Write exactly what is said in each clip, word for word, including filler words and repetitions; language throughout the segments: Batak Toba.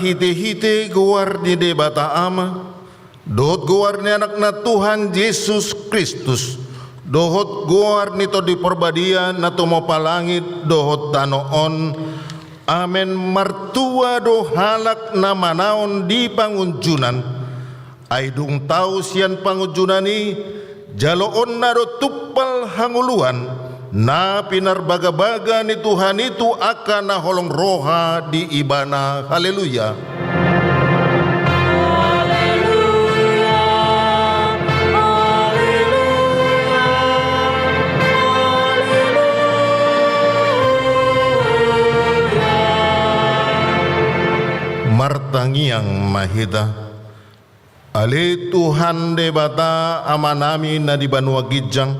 Marhitehite goar ni Debata Ama, dohot goar ni Anakna Tuhan Jesus Kristus, dohot goar ni Tondi Parbadia na tumompa langit dohot tano on. Amen. Martua do halak na manaon di pangunjunan. Ai dung tau sian pangunjunan i, jaloonna do tumpal hangoluan na pinarbagabaga ni Tuhan i tu angka na holong roha di Ibana. Haleluya. Haleluya. Haleluya. Haleluya. Martangiang ma hita. Ale Tuhan Debata Amanami na di banua ginjang,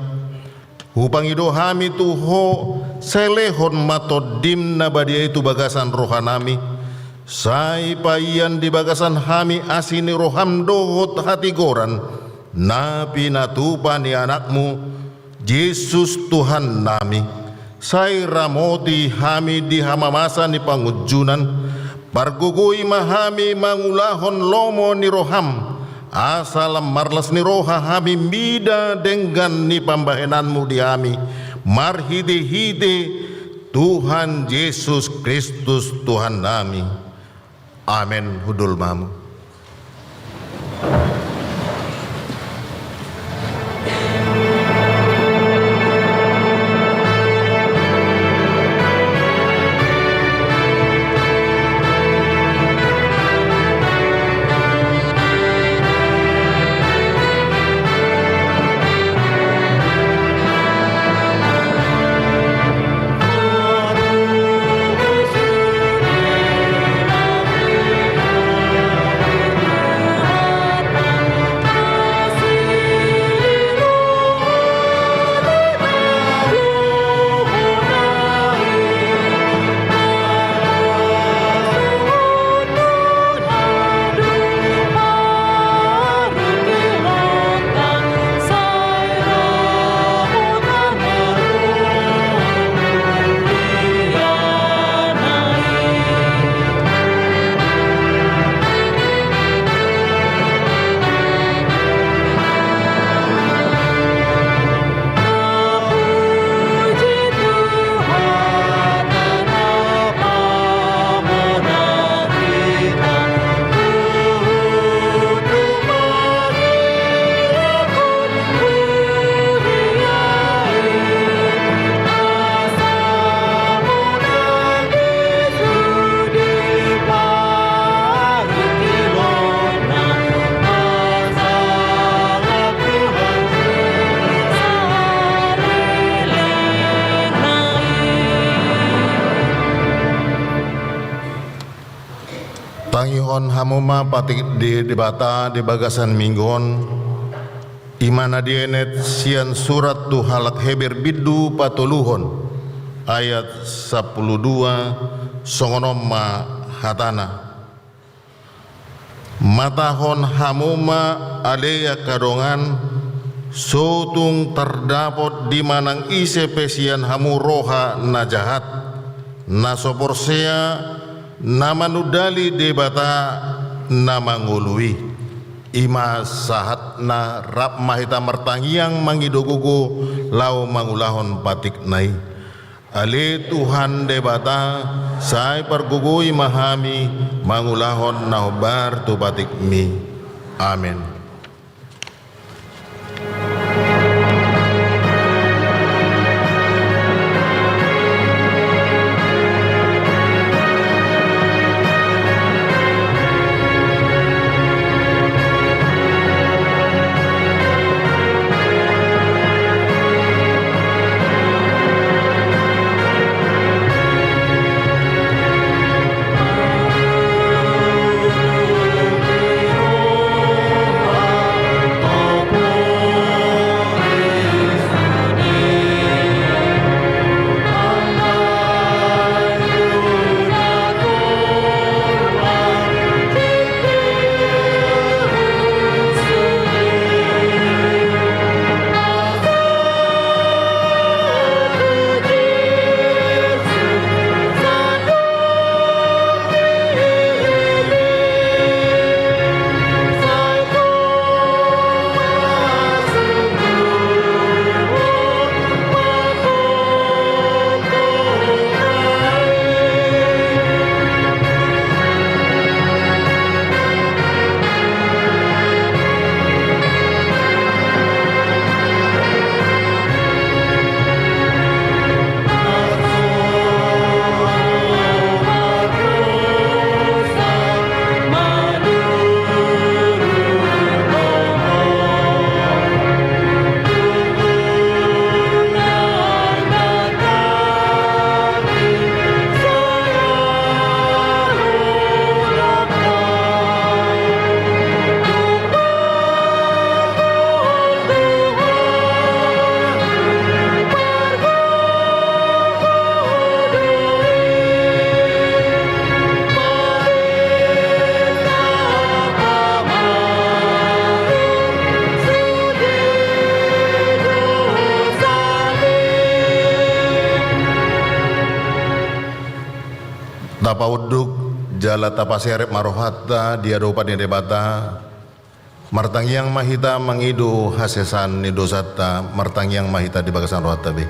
hupangido hami tu Ho, sai lehon ma Tondim na badia i tu bagasan rohanami, sai paian di bagasan hami asi ni roham dohot hatigoran na pinatupa ni Anakmu, Jesus Tuhannami, sai ramoti hami di hamamasa ni pangunjunan, pargogoi ma hami mangulahon lomo ni roham, asa lam marlas ni roha hami mida denggan ni pambahenanmu di hami, marhitehite Tuhan Jesus Kristus Tuhannami. Amen. Hundul ma hamu. Tangihon hamu ma patik ni Debata di bagasan minggu on, i ma na dienet sian surat tu halak Heber bindu patoluhon, ayat sampulu dua, songon on ma hatana. Matahon hamu ma ale angka dongan, so tung tardapot di manang ise pe sian hamu roha na jahat, na so porsea, na manundali Debata na mangolu i. I ma sahatna. Rap ma hita martangiang mangido gogo laho mangulahon patikna i. Ale Tuhan Debata, sai pargogoi ma hami mangulahon na hombar tu patikmi. Amen. Tapaunduk jala tapaserep ma rohanta di adopan ni Debata. Martangiang ma hita mangido hasesaan ni dosanta, martangiang ma hita di bagasan rohanta be.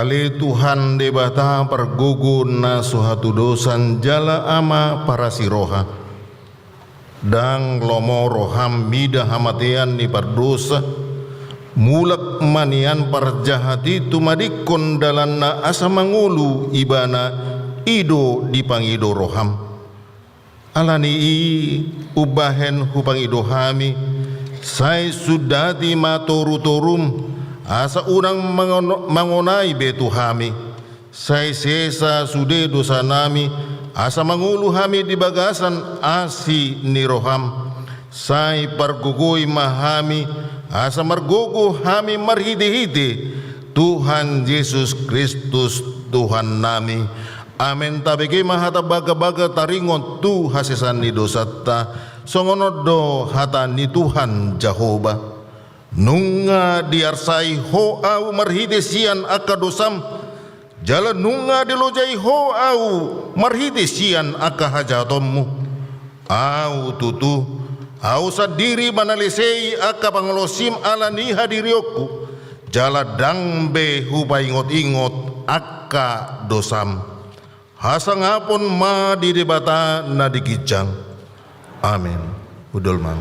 Ale Tuhan Debata pargogo na so hatudosan jala Ama parasi roha. Ndang lomo roham mida hamatean ni pardosa, mulak ma nian parjahat i tumadingkon dalanna asa mangolu ibana, i do dipangido roham. Ala ni i umbahen hupangido hami, sai sundati ma torutorum, asa unang mangon-, mangonai be tu hami. Sai sesa sude dosanami, asa mangolu hami di bagasan asi ni roham. Sai pargogoi ma hami, asa margogo hami marhitehite Tuhan Jesus Kristus Tuhannami. Amen. Tabege ma hata bagabaga taringot tu hasesaan ni dosanta, songon on do hata ni Tuhan Jahowa. Nunga diarsai Ho ahu marhite sian angka dosam, jala nunga dilojai Ho ahu marhite sian angka hajahatonmu. Ahu tutu, ahu sandiri manalesei angka pangolosim ala ni hadirionku, jala ndang be hupaingotingot angka dosam. Hasangapon ma di Debata na di ginjang. Amen. Hundul ma.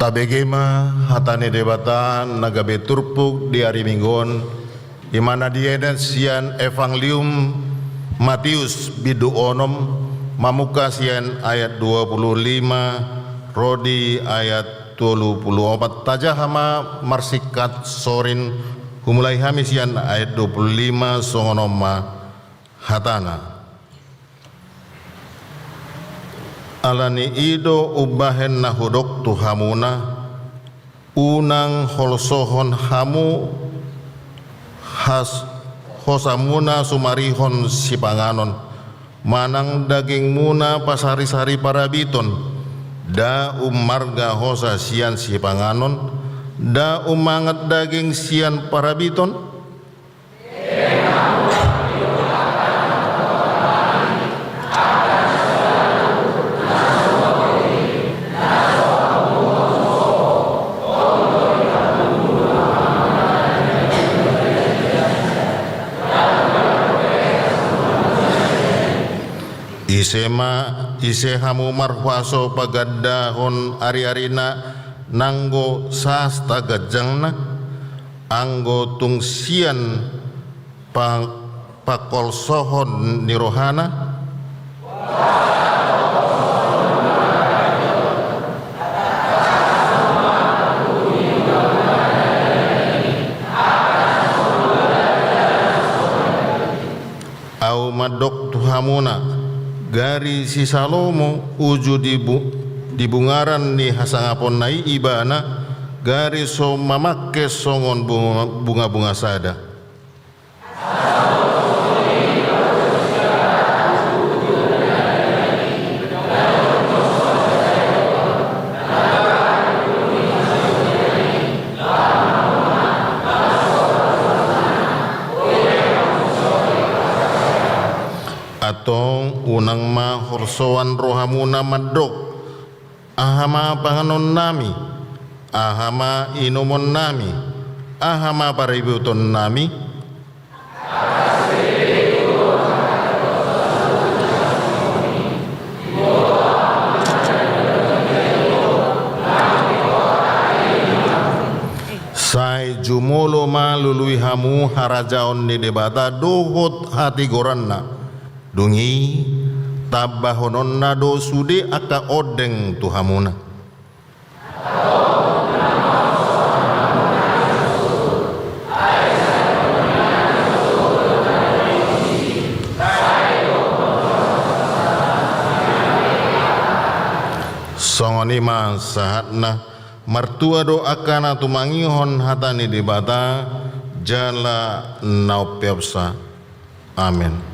Tabege ma hata ni Debata na gabe turpuk di ari Minggu on, i ma na dienet sian Evangelium Mateus bindu onom, mamungka sian ayat dua puluh lima ro di ayat tolu puluh opat. Tajaha ma marsingkat sorin, humulai hami sian ayat dua puluh lima, songon on ma hatana. Ala ni i do umbahen na hudok tu hamuna, unang holsohon hamu has-, hosamuna sumarihon sipanganon, manang dagingmuna pasarisari parabiton, nda ummarga hosa sian sipanganon, Nda umangan daging sian parabiton. Ise ma, ise hamu marhuaso pagandahon ariarina nanggo sahasta ganjangna, anggo tung sian pa-, pangkolsohon ni rohana? Ahu mandok tu hamuna, gari si Salomo uju di bu-, di bungaran ni hasangaponna i ibana, gari so mamangke songon bunga, bunga-bunga sada. Antong unang ma horsoan rohamuna mandok, aha ma panganonnami, aha ma inumonnami, aha ma paributonnami? Sai jumolo ma lului hamu harajaon ni Debata dohot hatigoranna. Dung i, tambahononna do sude angka ondeng tu hamuna. Songon i ma sahatna, martua do angka na tumangihon hata ni Debata, jala na umpeopsa. Amen.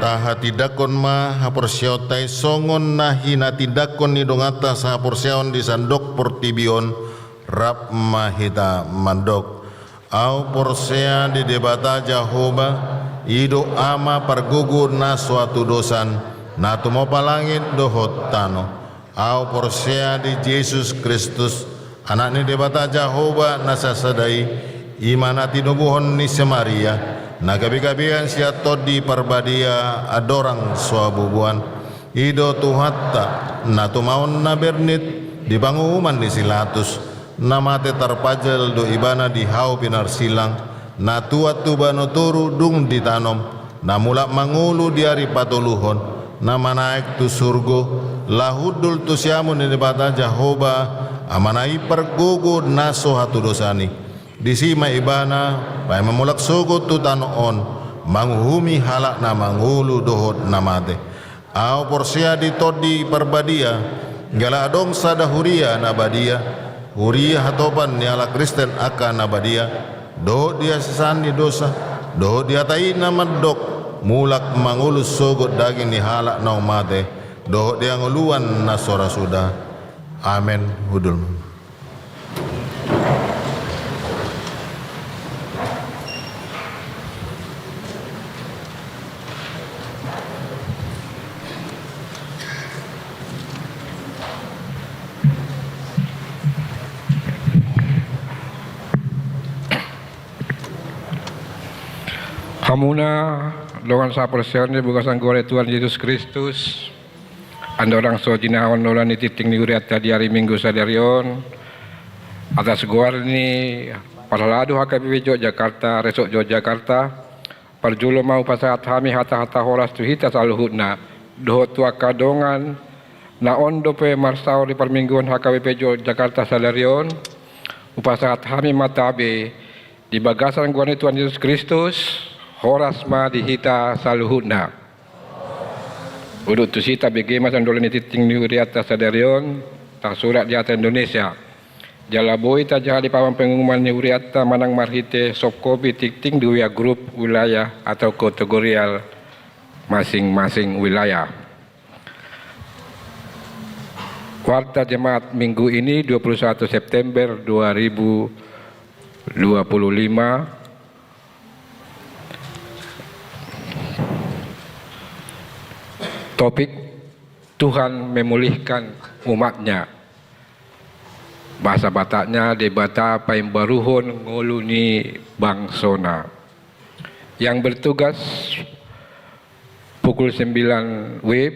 Tahatindangkon ma haporseaonta i songon na hinatindangkon ni donganta sahaporseaon di sandok portibi on. Rap ma hita mandok. Ahu porsea di Debata Jahowa, i do Ama pargogo na so hatudosan, na tumompa langit dohot tano. Ahu porsea di Jesus Kristus, Anak ni Debata Jahowa na sasada i, i ma na tinobuhon ni si Maria, na gabegabean sian Tondi Parbadia, andorang so habubuhan. I do Tuhanta, na tumaon na bernit di panguhuman ni si Latus, na mate tarpajal do ibana di hau pinarsilang, na tuat tu banua toru dung ditanom, na mulak mangolu di ari patoluhon, na manaek tu surgo, laho hundul tu siamun ni Debata Jahowa, Amana i pargogo na so hatudosani. Disi ma ibana paima mulak sogot tu tano on, manguhumi halak na mangolu dohot na mate. Ahu porsea di Tondi Parbadia, jala adong sada huria na badia, huria hatopan ni halak Kristen angka na badia, dohot di hasesaan ni dosa, dohot di hata i na mandok, mulak mangolu sogot daging ni halak naung mate, dohot di hangoluan na so ra suda. Amen. Hundul. Hamuna dongan saporseaon di bagasan goar ni Tuhan Jesus Kristus, andorang so jinahahon holan ni tingting ni hurianta di ari Minggu sadari on, atas goar ni parhalado H K B P Yogyakarta, Resort Yogyakarta, parjolo ma hupasahat hami hata-hata horas tu hita saluhutna, dohot tu angka dongan na on dope marsaor di parmingguon H K B P Yogyakarta sadari on, hupasahat hami ma tabe di bagasan goar ni Tuhan Jesus Kristus, horas ma di hita saluhutna. Udut tusi tabege ma sian holan ni tingting ni hurianta sadari on, tarsurat di hata Indonesia. Jala boi tajaha di papan pengumuman ni hurianta manang marhite soft copy tingting di W A grup wilayah atau kategorial masing-masing wilayah. Warta Jemaat minggu ini, dua puluh satu September dua ribu dua puluh lima. Topik: Tuhan memulihkan umat-Nya. Bahasa Bataknya, Debata paimbaruhon ngolu ni bangso-Na. Yang bertugas pukul sembilan WIB,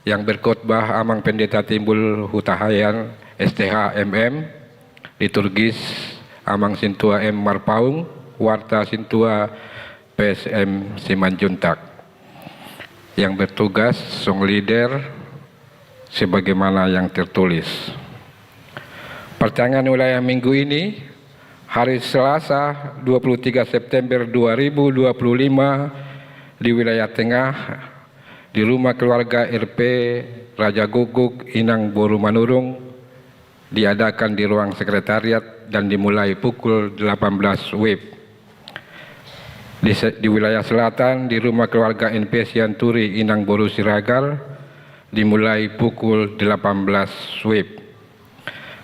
yang berkhotbah Amang Pendeta Timbul Hutahaean, S T H, M M, liturgis Amang Sintua M Marpaung, warta Sintua P S M Simanjuntak. Yang bertugas song leader sebagaimana yang tertulis. Partangiangan wilayah minggu ini, hari Selasa, dua puluh tiga September dua ribu dua puluh lima, di wilayah tengah, di rumah keluarga R P Raja Gukguk, Inang Boru Manurung, diadakan di ruang sekretariat dan dimulai pukul delapan belas WIB. Di se-, di wilayah selatan, di rumah keluarga N P Sianturi, Inang Boru Siragar, dimulai pukul delapan belas WIB.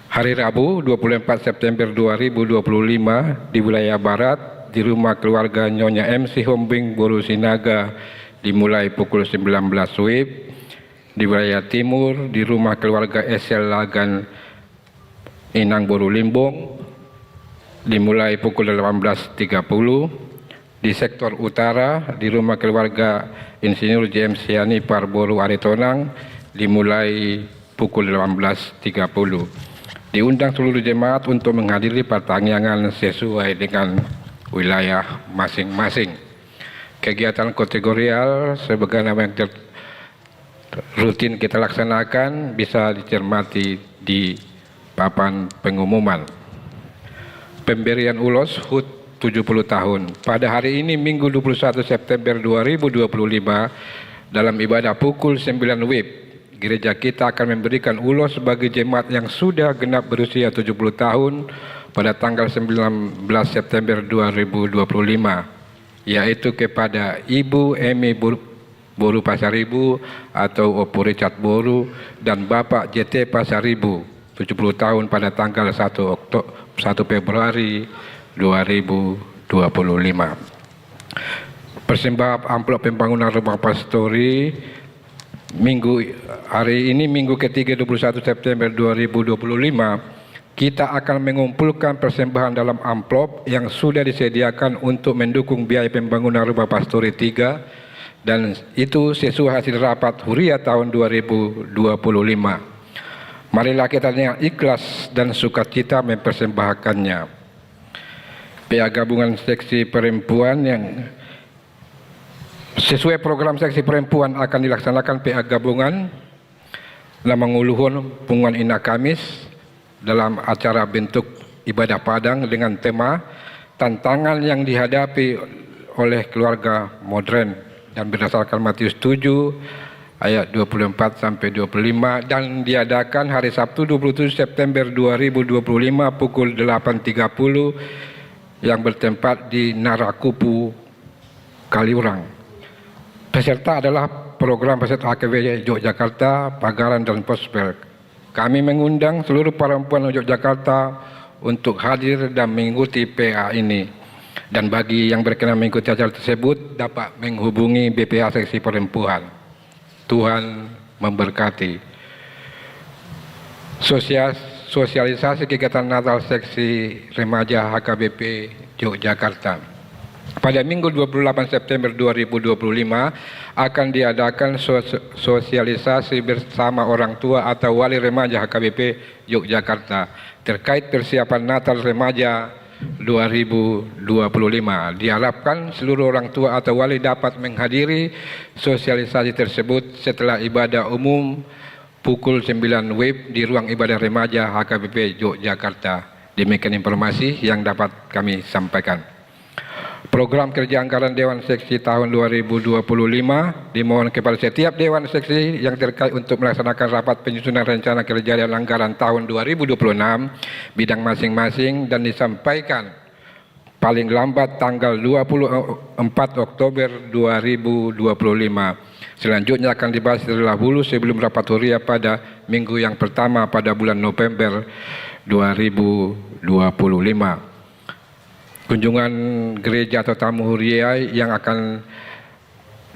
Hari Rabu, dua puluh empat September dua ribu dua puluh lima, di wilayah barat, di rumah keluarga Nyonya M Sihombing, Boru Sinaga, dimulai pukul sembilan belas WIB. Di wilayah timur, di rumah keluarga S L Lagan, Inang Boru Limbong, dimulai pukul delapan belas tiga puluh. Di sektor utara, di rumah keluarga Insinyur J M Sianipar, Boru Aritonang, dimulai pukul delapan belas tiga puluh. Diundang seluruh jemaat untuk menghadiri partangiangan sesuai dengan wilayah masing-masing. Kegiatan kategorial sebagaimana yang ter-, rutin kita laksanakan bisa dicermati di papan pengumuman. Pemberian ulos HUT tujuh puluh tahun. Pada hari ini, Minggu, dua puluh satu September dua ribu dua puluh lima, dalam ibadah pukul sembilan WIB, gereja kita akan memberikan ulos bagi jemaat yang sudah genap berusia tujuh puluh tahun pada tanggal sembilan belas September dua ribu dua puluh lima, yaitu kepada Ibu Emi Bur-, Boru Pasaribu atau Ompu Richard Boru dan Bapak J T Pasaribu, tujuh puluh tahun, pada tanggal satu Okto-, satu Februari dua ribu dua puluh lima. Persembahan amplop pembangunan rumah pastori minggu hari ini, Minggu ketiga, dua puluh satu September dua ribu dua puluh lima, kita akan mengumpulkan persembahan dalam amplop yang sudah disediakan untuk mendukung biaya pembangunan rumah pastori tiga, dan itu sesuai hasil rapat huria tahun dua ribu dua puluh lima. Marilah kita dengan ikhlas dan sukacita mempersembahkannya. P A gabungan seksi perempuan yang sesuai program seksi perempuan akan dilaksanakan P A gabungan na manguluhon punguan Ina Kamis, dalam acara bentuk ibadah padang dengan tema tantangan yang dihadapi oleh keluarga modern dan berdasarkan Matius tujuh ayat dua puluh empat sampai dua puluh lima dan diadakan hari Sabtu dua puluh tujuh September dua ribu dua puluh lima pukul delapan tiga puluh yang bertempat di Narakupu, Kaliurang. Peserta adalah program peserta H K B P Yogyakarta, Pagaran dan Prosper. Kami mengundang seluruh perempuan Yogyakarta untuk hadir dan mengikuti P A ini. Dan bagi yang berkenan mengikuti acara tersebut dapat menghubungi B P H Seksi Perempuan. Tuhan memberkati. Sosias- sosialisasi kegiatan Natal Seksi Remaja H K B P Yogyakarta. Pada Minggu dua puluh delapan September dua ribu dua puluh lima akan diadakan sos- sosialisasi bersama orang tua atau wali remaja H K B P Yogyakarta terkait persiapan Natal Remaja dua ribu dua puluh lima. Diharapkan seluruh orang tua atau wali dapat menghadiri sosialisasi tersebut setelah ibadah umum pukul sembilan W I B di ruang ibadah remaja H K B P Yogyakarta. Demikian informasi yang dapat kami sampaikan. Program kerja anggaran Dewan Seksi tahun dua ribu dua puluh lima, dimohon kepada setiap Dewan Seksi yang terkait untuk melaksanakan rapat penyusunan rencana kerja dan anggaran tahun dua ribu dua puluh enam bidang masing-masing dan disampaikan paling lambat tanggal dua puluh empat Oktober dua ribu dua puluh lima. Selanjutnya akan dibahas terlebih dahulu sebelum rapat huria pada minggu yang pertama pada bulan November dua ribu dua puluh lima. Kunjungan gereja atau tamu huria yang akan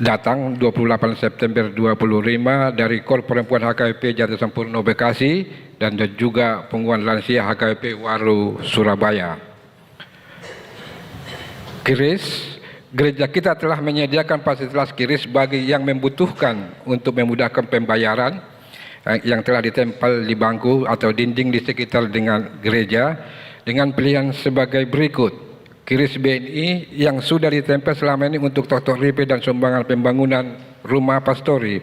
datang dua puluh delapan September dua puluh lima dari Kor Perempuan H K B P Jati Sempurna Bekasi dan juga punguan lansia H K B P Waru Surabaya. Kris, gereja kita telah menyediakan fasilitas kris bagi yang membutuhkan untuk memudahkan pembayaran, eh, yang telah ditempel di bangku atau dinding di sekitar dengan gereja dengan pilihan sebagai berikut. Kris B N I yang sudah ditempel selama ini untuk toktok ripe dan sumbangan pembangunan rumah pastori.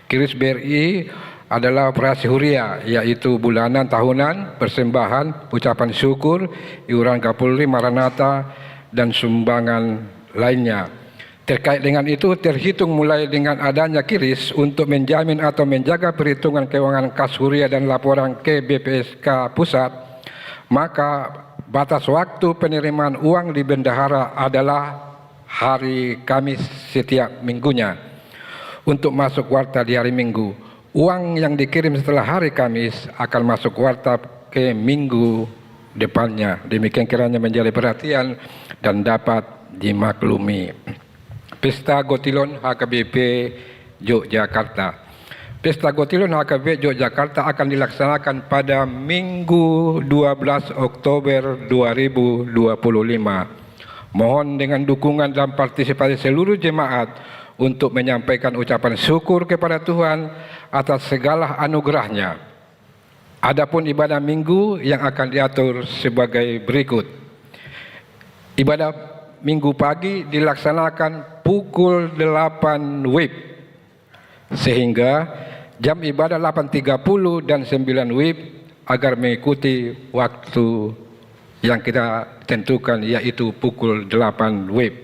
Kris B R I adalah operasi huria, yaitu bulanan, tahunan, persembahan, ucapan syukur, iuran Kapolri, Maranatha, dan sumbangan lainnya. Terkait dengan itu, terhitung mulai dengan adanya kris untuk menjamin atau menjaga perhitungan keuangan kas huria dan laporan ke B P S K pusat, maka batas waktu penerimaan uang di bendahara adalah hari Kamis setiap minggunya untuk masuk warta di hari Minggu. Uang yang dikirim setelah hari Kamis akan masuk warta ke minggu depannya. Demikian kiranya menjadi perhatian dan dapat dimaklumi. Pesta Gotilon H K B P Yogyakarta. Pesta Gotilon H K B P Yogyakarta akan dilaksanakan pada Minggu dua belas Oktober dua ribu dua puluh lima. Mohon dengan dukungan dan partisipasi seluruh jemaat untuk menyampaikan ucapan syukur kepada Tuhan atas segala anugerahnya. Adapun ibadah Minggu yang akan diatur sebagai berikut. Ibadah Minggu pagi dilaksanakan pukul delapan W I B, sehingga jam ibadah delapan tiga puluh dan sembilan W I B agar mengikuti waktu yang kita tentukan, yaitu pukul delapan W I B.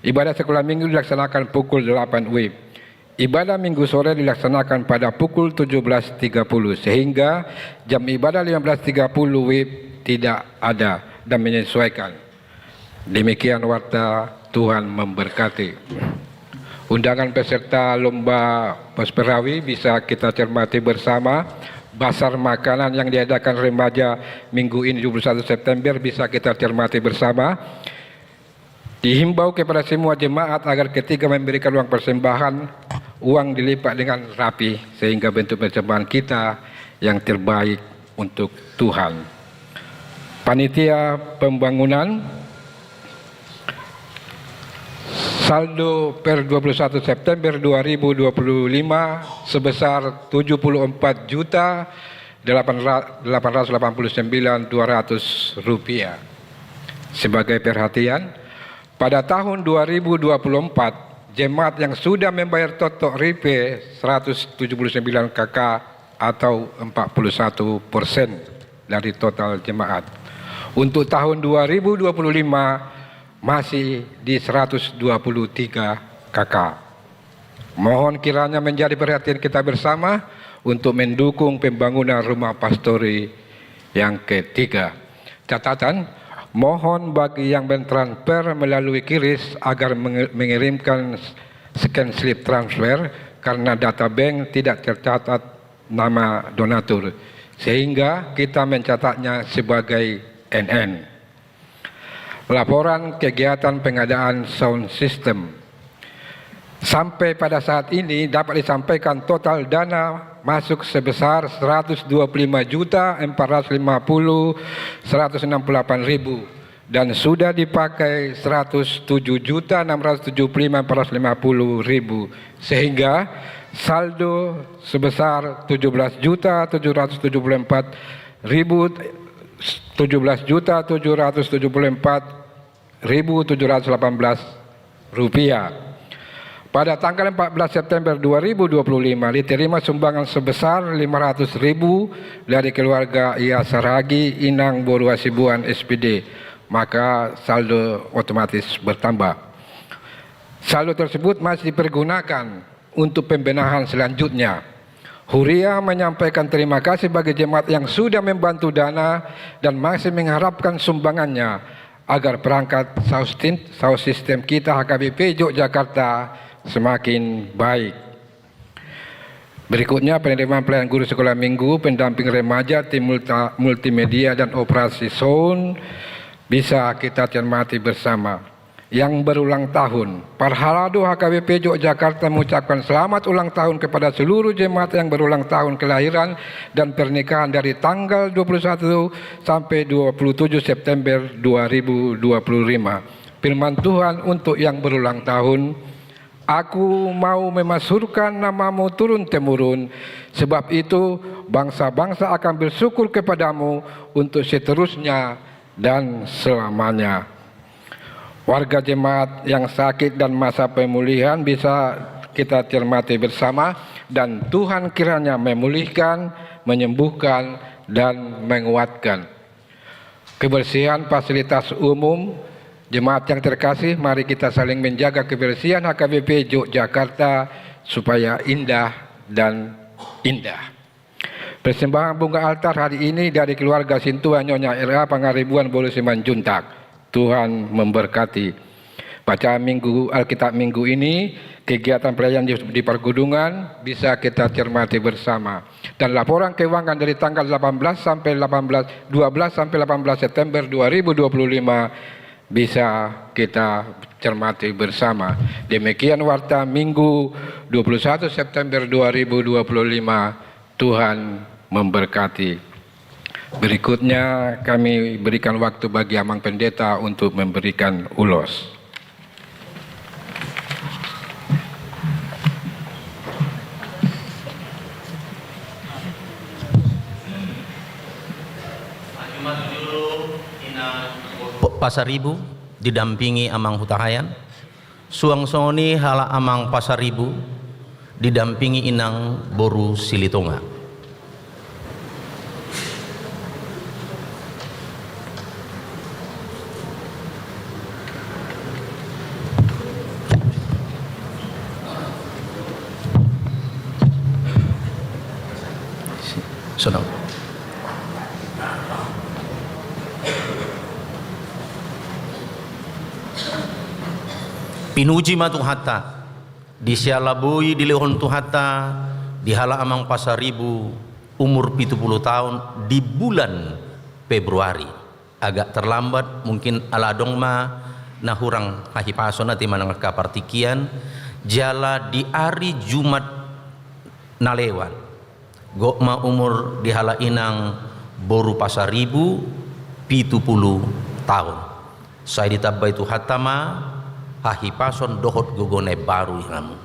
Ibadah sekolah Minggu dilaksanakan pukul delapan W I B. Ibadah Minggu sore dilaksanakan pada pukul tujuh belas tiga puluh, sehingga jam ibadah lima belas tiga puluh W I B tidak ada dan menyesuaikan. Demikian warta, Tuhan memberkati. Undangan peserta lomba Posperawi bisa kita cermati bersama. Bazar makanan yang diadakan remaja minggu ini, dua puluh satu September, bisa kita cermati bersama. Dihimbau kepada semua jemaat agar ketika memberikan uang persembahan, uang dilipat dengan rapi, sehingga bentuk persembahan kita yang terbaik untuk Tuhan. Panitia pembangunan, saldo per dua puluh satu September dua ribu dua puluh lima sebesar tujuh puluh empat juta delapan ratus delapan puluh sembilan dua ratus rupiah. Sebagai perhatian, pada tahun dua ribu dua puluh empat, jemaat yang sudah membayar toktok ripe seratus tujuh puluh sembilan K K atau empat puluh satu persen. dari total jemaat. Untuk tahun dua ribu dua puluh lima masih di seratus dua puluh tiga K K. Mohon kiranya menjadi perhatian kita bersama untuk mendukung pembangunan rumah pastori yang ketiga. Catatan, mohon bagi yang mentransfer melalui kiris agar menge-, mengirimkan scan slip transfer karena data bank tidak tercatat nama donatur, sehingga kita mencatatnya sebagai N N. Laporan kegiatan pengadaan sound system. Sampai pada saat ini dapat disampaikan total dana masuk sebesar seratus dua puluh lima juta empat ratus lima puluh seratus enam puluh delapan ribu dan sudah dipakai seratus tujuh juta enam ratus tujuh puluh lima empat ratus lima puluh ribu, sehingga saldo sebesar tujuh belas juta tujuh ratus tujuh puluh empat ribu, tujuh belas juta tujuh ratus tujuh puluh empat ribu tujuh ratus delapan belas rupiah. Pada tanggal empat belas September dua ribu dua puluh lima diterima sumbangan sebesar lima ratus ribu dari keluarga Ia Saragi Inang Boru Hasibuan S P D, maka saldo otomatis bertambah. Saldo tersebut masih dipergunakan untuk pembenahan selanjutnya. Huria menyampaikan terima kasih bagi jemaat yang sudah membantu dana dan masih mengharapkan sumbangannya agar perangkat sound system, sound system kita H K B P Yogyakarta semakin baik. Berikutnya, penerimaan pelayan guru sekolah minggu, pendamping remaja, tim multa-, multimedia, dan operasi sound bisa kita cermati bersama. Yang berulang tahun. Parhalado H K B P Yogyakarta mengucapkan selamat ulang tahun kepada seluruh jemaat yang berulang tahun kelahiran dan pernikahan dari tanggal dua puluh satu sampai dua puluh tujuh September dua ribu dua puluh lima. Firman Tuhan untuk yang berulang tahun, "Aku mau memasyhurkan namamu turun-temurun, sebab itu bangsa-bangsa akan bersyukur kepadamu untuk seterusnya dan selamanya." Warga jemaat yang sakit dan masa pemulihan bisa kita cermati bersama, dan Tuhan kiranya memulihkan, menyembuhkan, dan menguatkan. Kebersihan fasilitas umum, jemaat yang terkasih, mari kita saling menjaga kebersihan H K B P Yogyakarta supaya indah dan indah. Persembahan bunga altar hari ini dari keluarga Sintua Nyonya R A Pangaribuan Boru Simanjuntak. Tuhan memberkati. Bacaan minggu, Alkitab minggu ini, kegiatan pelayanan di, di pergudungan bisa kita cermati bersama. Dan laporan keuangan dari tanggal delapan belas sampai delapan belas, dua belas sampai delapan belas September dua ribu dua puluh lima bisa kita cermati bersama. Demikian warta Minggu dua puluh satu September dua ribu dua puluh lima. Tuhan memberkati. Berikutnya kami berikan waktu bagi Amang Pendeta untuk memberikan ulos. Pasaribu didampingi Amang Hutahaean. Suang songon i halak Amang Pasaribu didampingi Inang Boru Silitonga. Sonang. Pinuji ma Tuhanta, di siala boi dilehon Tuhanta di halak Amang Pasaribu umur pitu pulu taon di bulan Februari. Agak terlambat, mungkin ala adong ma na hurang hahipason ate manang angka partingkian, jala di ari Jumat na lewat. Gok ma umur di halak Inang Boru Pasaribu pitu pulu taon. Sai ditambai Tuhanta ma hahipason dohot gogo na imbaru di hamu.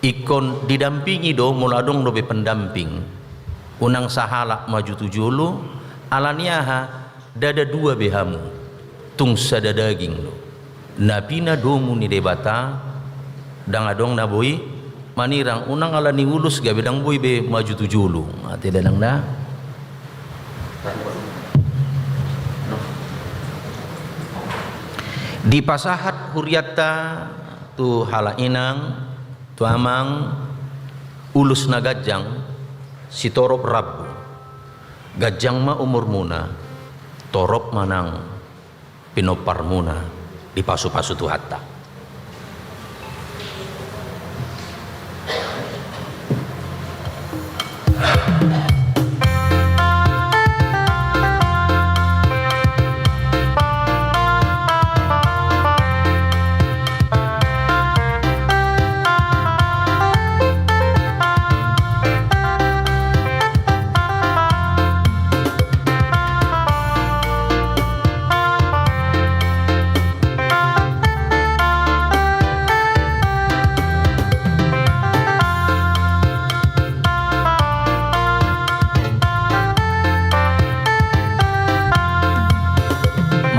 Ingkon didampingi do molo adong dope pendamping. Unang sahalak maju tu jolo, ala ni aha, ndada dua be hamu. Tung sada daging do. Na pinadomu ni Debata, ndang adong na boi manirang, unang ala ni ulos gabe ndang boi be maju tu jolo. Ate da, ndang da. Dipasahat hurianta tu halak inang, tu amang, ulos na ganjang, sitorop rambu. Ganjang ma umurmuna, torop ma nang pinomparmuna dipasupasu Tuhanta.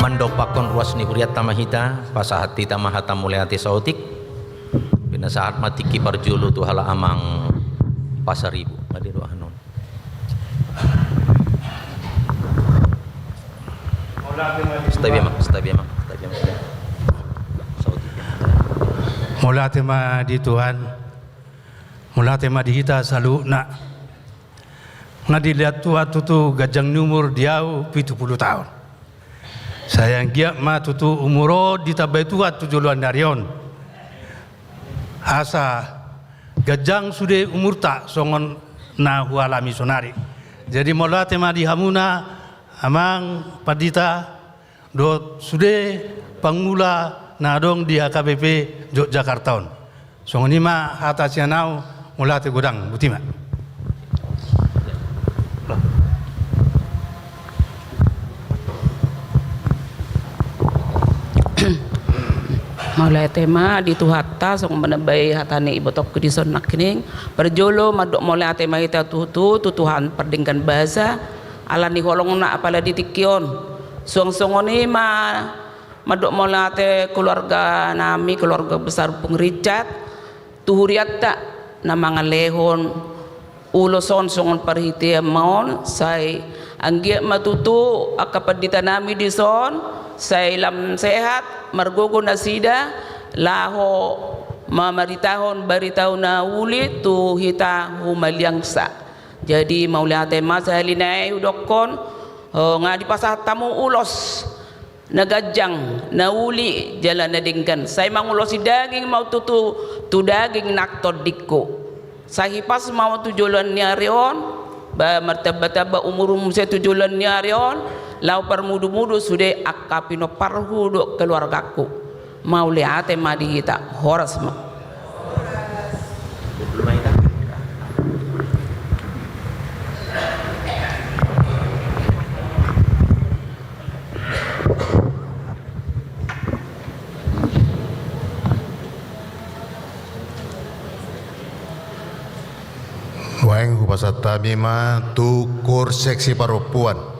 Mandompakkon ruas ni hurianta ma hita, pasahat hita ma hata mauliate saotik. Pinasahat ma tingki parjolo tu halak amang Pasaribu. Ade do aha non. Stabil ma, stabil ma, stabil ma. Saotik. Mauliate ma di Tuhan. Mauliate ma di hita saluhutna. Nga dilehon Tuhan tutu ganjang ni umur di ahu pitu pulu taon. Sai anggiat ma tutu umur on ditambai Tuhan tu joloan ni ari on. Asa ganjang sude umurta songon na hualami sonari. Jadi mauliate ma di hamuna amang pandita, dohot sude pangula na adong di H K B P Jogjakarta on. Songon i ma hata sian ahu, mauliate godang, botima. Mauliate ma di Tuhanta, songon manambai hata ni ibotongku dison nangkining. Parjolo mandok mauliate ma hita tutu tu Tuhan pardenggan basa, ala ni holongna apala di tingki on. Suang songon i ma mandok mauliate keluarga nami, keluarga besar Pung Richard, tu hurianta na mangalehon ulos on songon parhitean ma on, sai anggiat ma tutu angka pandita nami dison sai lam sehat margogo nasida laho mamaritahon barita na uli tu hita humaliangsa. Jadi mauliate ma sahali nai hudokkon, eh, nga dipasahat hamu ulos na ganjang, na uli jala na denggan. Sai mangulosi daging ma tutu tu daging nang tondingku. Sai hipas ma tu joloan ni ari on, ba martambatamba umurmu muse tu joloan ni ari on, laho parmudumudu sude angka pinomparhu dohot keluargangku. Mauliate ma di hita, horas ma. Nuaeng hupasahat hami ma tu kor seksi parompuan.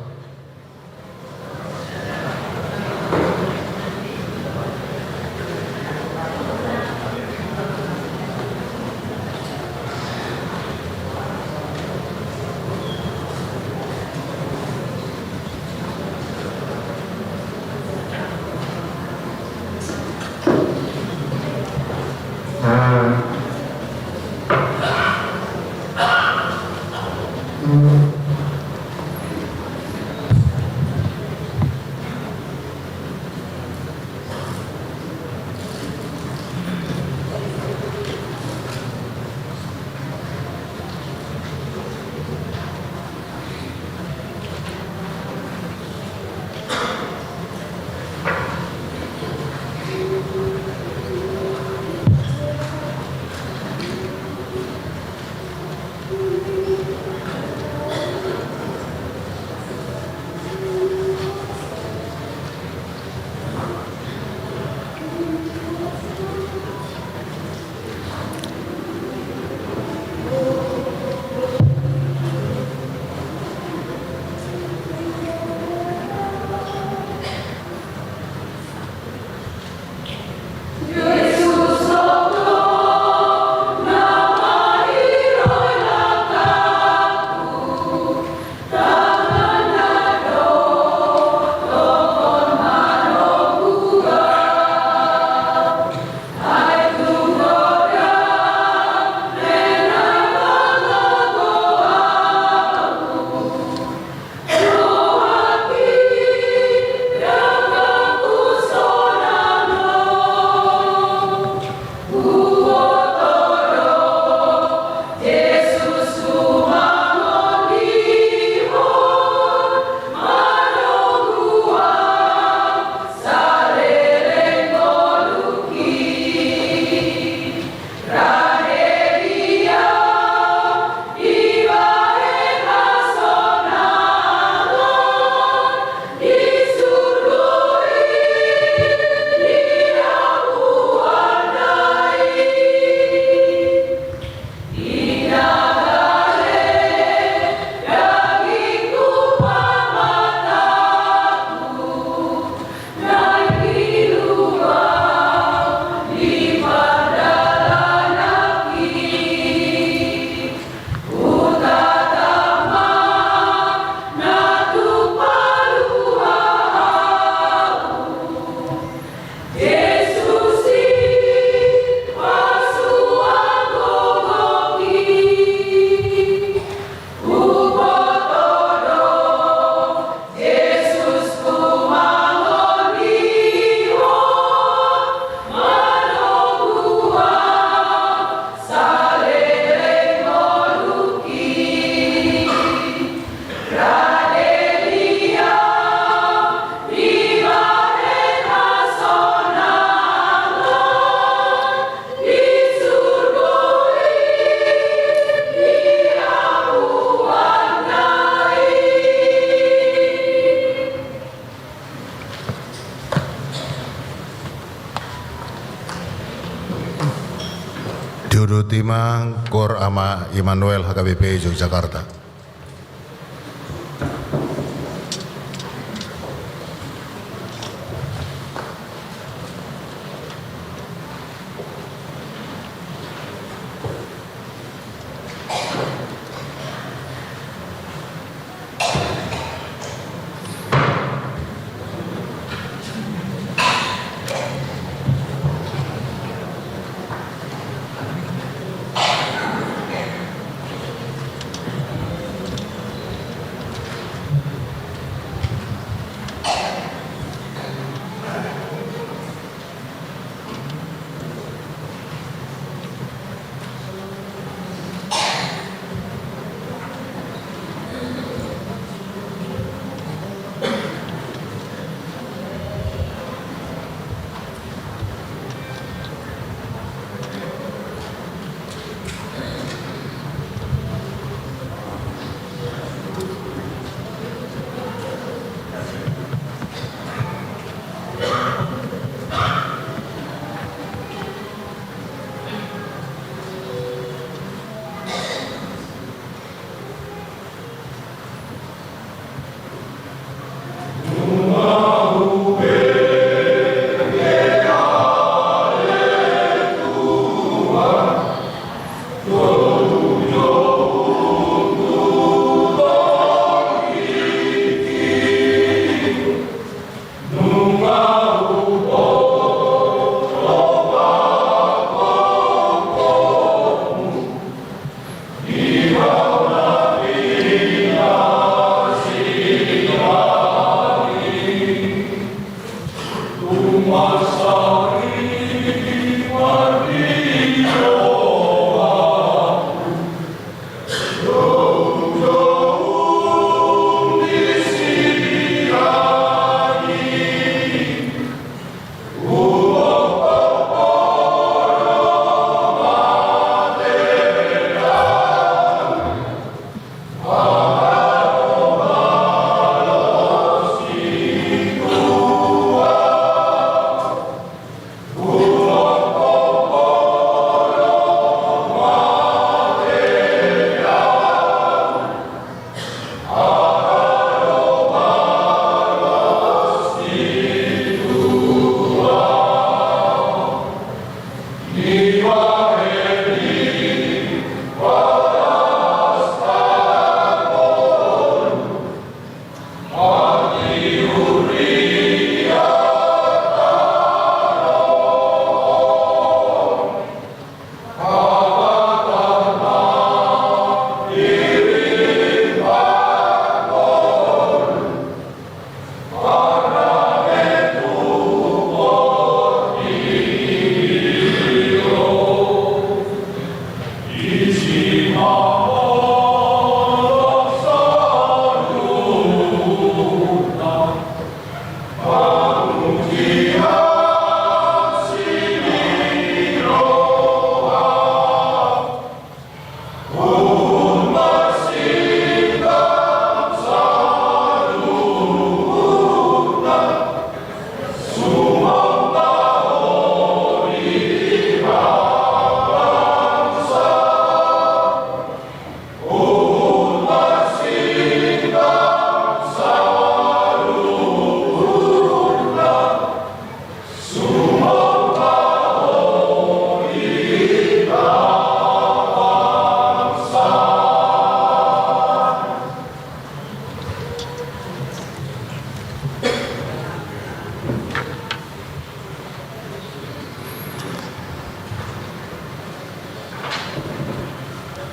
Ima Kor Ama Immanuel H K B P Yogyakarta.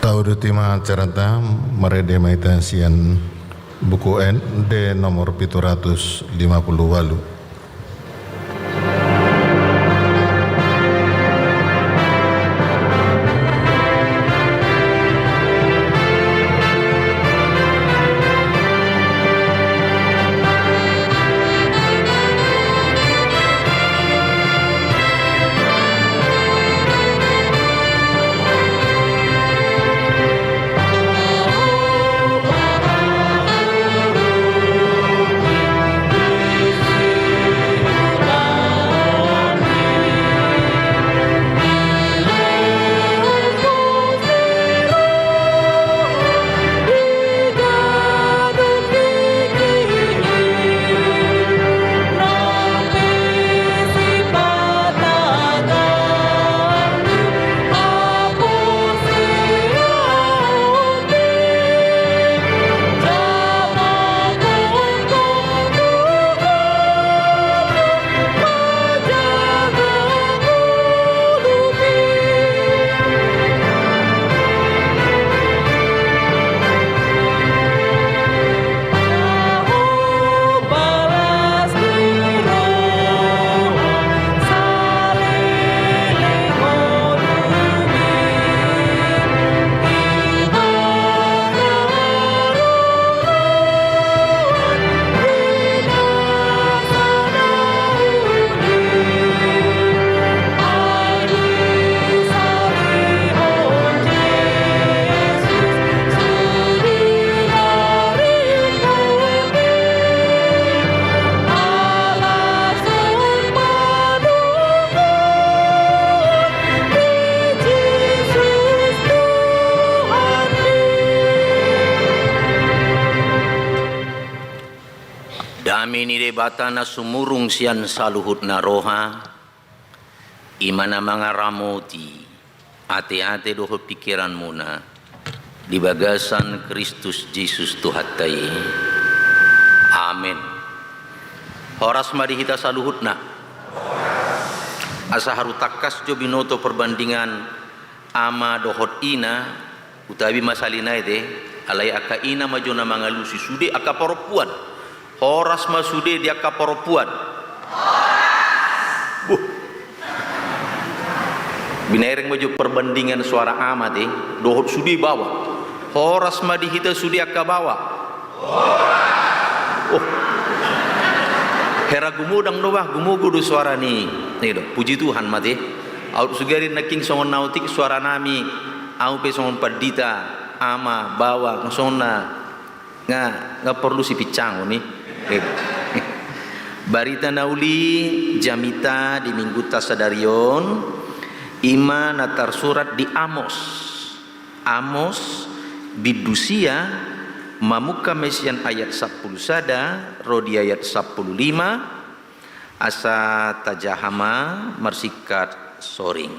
Taudut i ma acaranta, marende ma hita sian Buku Ende nomor pitu ratus lima puluh ualu. Ni Debata na sumurung sian saluhutna roha, i ma na mangaramoti ateate dohot pingkiranmuna di bagasan Kristus Jesus Tuhanta i. Amen. Horas ma di hita saluhutna. Asa haru tangkas jo binoto perbandingan ama dohot ina, utabi ma sali nai te, alai angka ina ma jo na mangalusi sude angka parompuan. Horas ma sude di angka parompuan. Buh. Binereng ma jo perbandingan suara ama te dohot sude baoa. Horas ma di hita sude angka baoa. Oh. Hera gumodang do bah, gumogo do suara ni. Ni do, puji Tuhan ma te. Aut sugari nangkin songon na otik suara nami, au pe songon pandita, ama, baoa, songon na nga, nga porlu sipincangon i. Eh. Barita na uli jamita di minggunta sadari on, i ma na tarsurat di Amos. Amos, bindu sia, mamungka ma i sian ayat sampulu sada ro di ayat sampulu lima, asa tajaha ma marsingkat soring.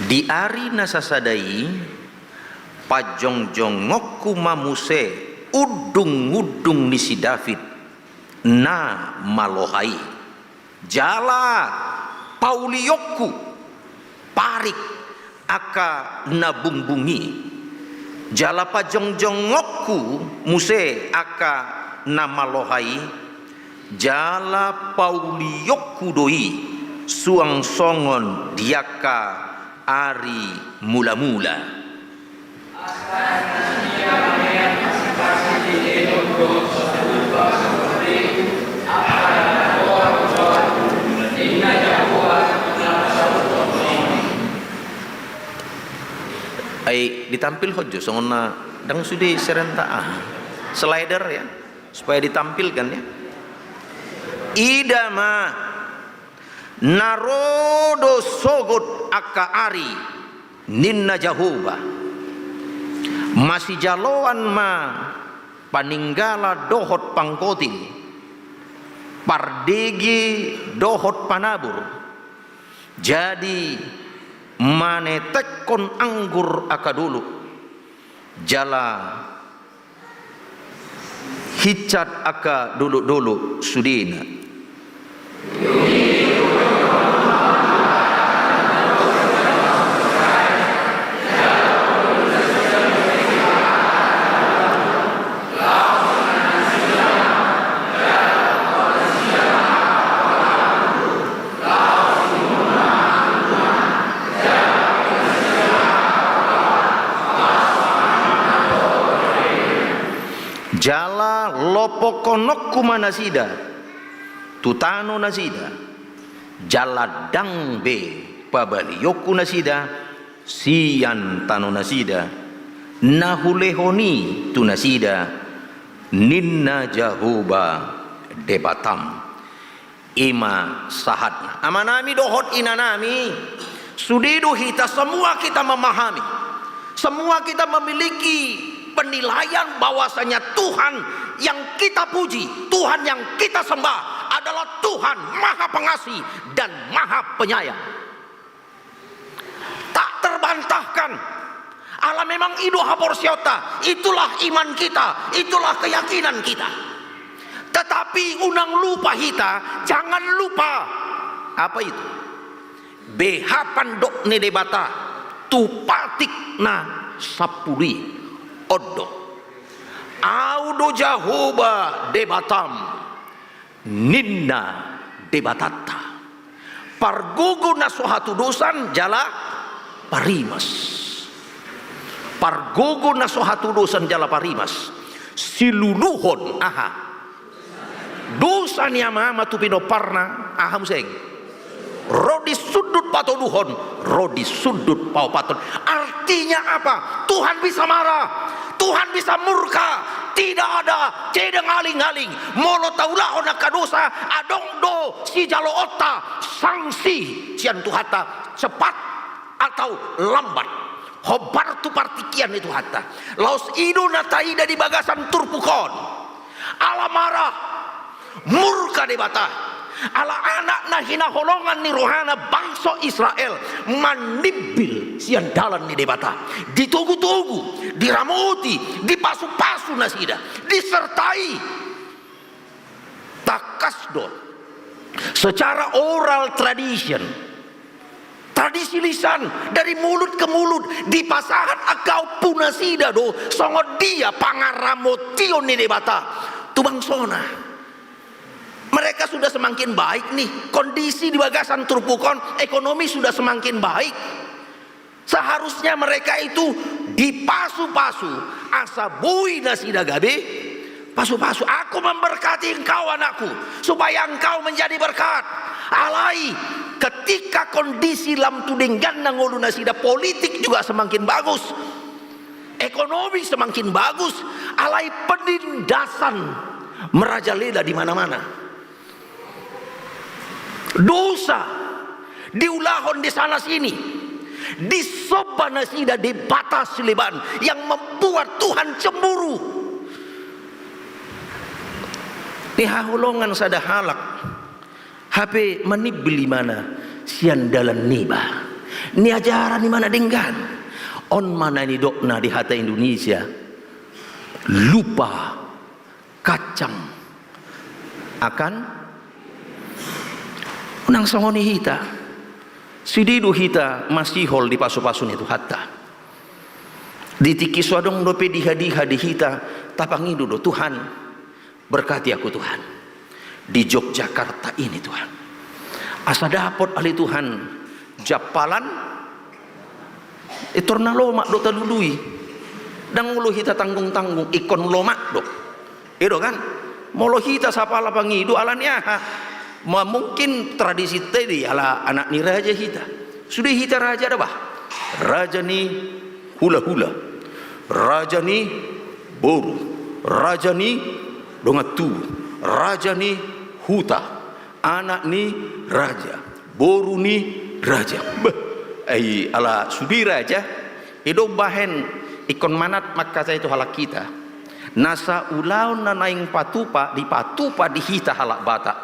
Di ari na sasada i, pajongjongonku ma muse undungundung ni si David na maloha i. Jala paulionku parik angka na bungbung i, jala pajongjongonku muse angka na maloha i, jala paulionku do i suang songon di angka ari mulamula. Ai ditampilhon jo songon na dang sude serenta, ah, slider ya, supaya ditampilkan ya. Ida ma na ro do sogot angka ari, ninna Jahowa. Masijaloan ma paninggala dohot pangkotil, pardege dohot panabur. Jadi manetekkon anggur angka dolok, jala hinsat angka dolokdolok sudena. Jala lompokhononku ma nasida tu tano nasida, jala ndang be pabalionku nasida sian tano nasida, na hulehon i tu nasida, ninna Jahowa Debatam. I ma sahatna. Amanami dohot inanami, sude do hita, semua kita memahami, semua kita memiliki penilaian bahwasanya Tuhan yang kita puji, Tuhan yang kita sembah adalah Tuhan Maha Pengasih dan Maha Penyayang. Tak terbantahkan. Ala memang i do haporseaonta, itulah iman kita, itulah keyakinan kita. Tetapi unang lupa hita, jangan lupa. Apa itu? Beha pandok ni Debata tu patik na sampulu i. On do. Au do Jahowa Debatam, ninna Debatanta. Pargogo na so hatudosan jala parimas. Pargogo na so hatudosan jala parimas. Siluluhon, aha? Dosa ni amaama tu pinomparna, aha muse? Ro di sundut patoluhon, ro di sundut paopathon. Artinya apa? Tuhan bisa marah, Tuhan bisa murka. Tidak ada cedeng aling-aling. Molo taulahon angka dosa, adong do sijaloonta sanksi sian Tuhanta, cepat atau lambat. Hombar tu partingkian ni Tuhanta. Laos i do na taida di bagasan turpuk on. Ala marah, murka Debata. Ala anak na hinaholongan ni rohana bangso Israel manimbil sian dalan ni Debata. Ditogu-togu, diramoti, dipasupasu nasida, disertai. Tangkas do. Secara oral tradition, tradisi lisan, dari mulut ke mulut, dipasahat angka ompu nasida do songon dia pangaramotion ni Debata tu bangsona. Mereka sudah semakin baik nih, kondisi di bagasan turpuk on, ekonomi sudah semakin baik. Seharusnya mereka itu dipasupasu, asa boi nasida gabe pasupasu. Aku memberkati engkau, anakku, supaya engkau menjadi berkat. Alai, ketika kondisi lam tu denggan na ngolu nasida, politik juga semakin bagus, ekonomi semakin bagus, alai penindasan merajalela di mana-mana. Dosa diulahon di sana sini, disomba nasida debata sileban yang membuat Tuhan cemburu. Nihaholongan sada halak, hape manimbil imana sian dalan niba. Niajaran imana denggan. On ma na nidokna di hata Indonesia, lupa kacang akan. Unang songon i hita. Sude do hita masihol di pasupasu ni Tuhanta. Di tingki so adong dope diha-diha di hita, tapangido do, Tuhan, berkati aku, Tuhan, di Yogyakarta ini, Tuhan. Asa dapot ale, Tuhan, jampalan. Pintor na lomak do talului. Ndang olo hita tanggung-tanggung, ingkon lomak do. I do kan? Molo hita sapala pangido, ala ni aha? Ma mungkin tradisinta i do ala anak ni raja hita. Sude hita raja da bah. Raja ni hula-hula, raja ni boru, raja ni dongan tubu, raja ni huta, anak ni raja, boru ni raja. Beh, ai ala sude raja, i do umbahen ingkon manat mangkatai tu halak hita. Nasa ulaon na naeng patupa, dipatupa di hita halak Batak,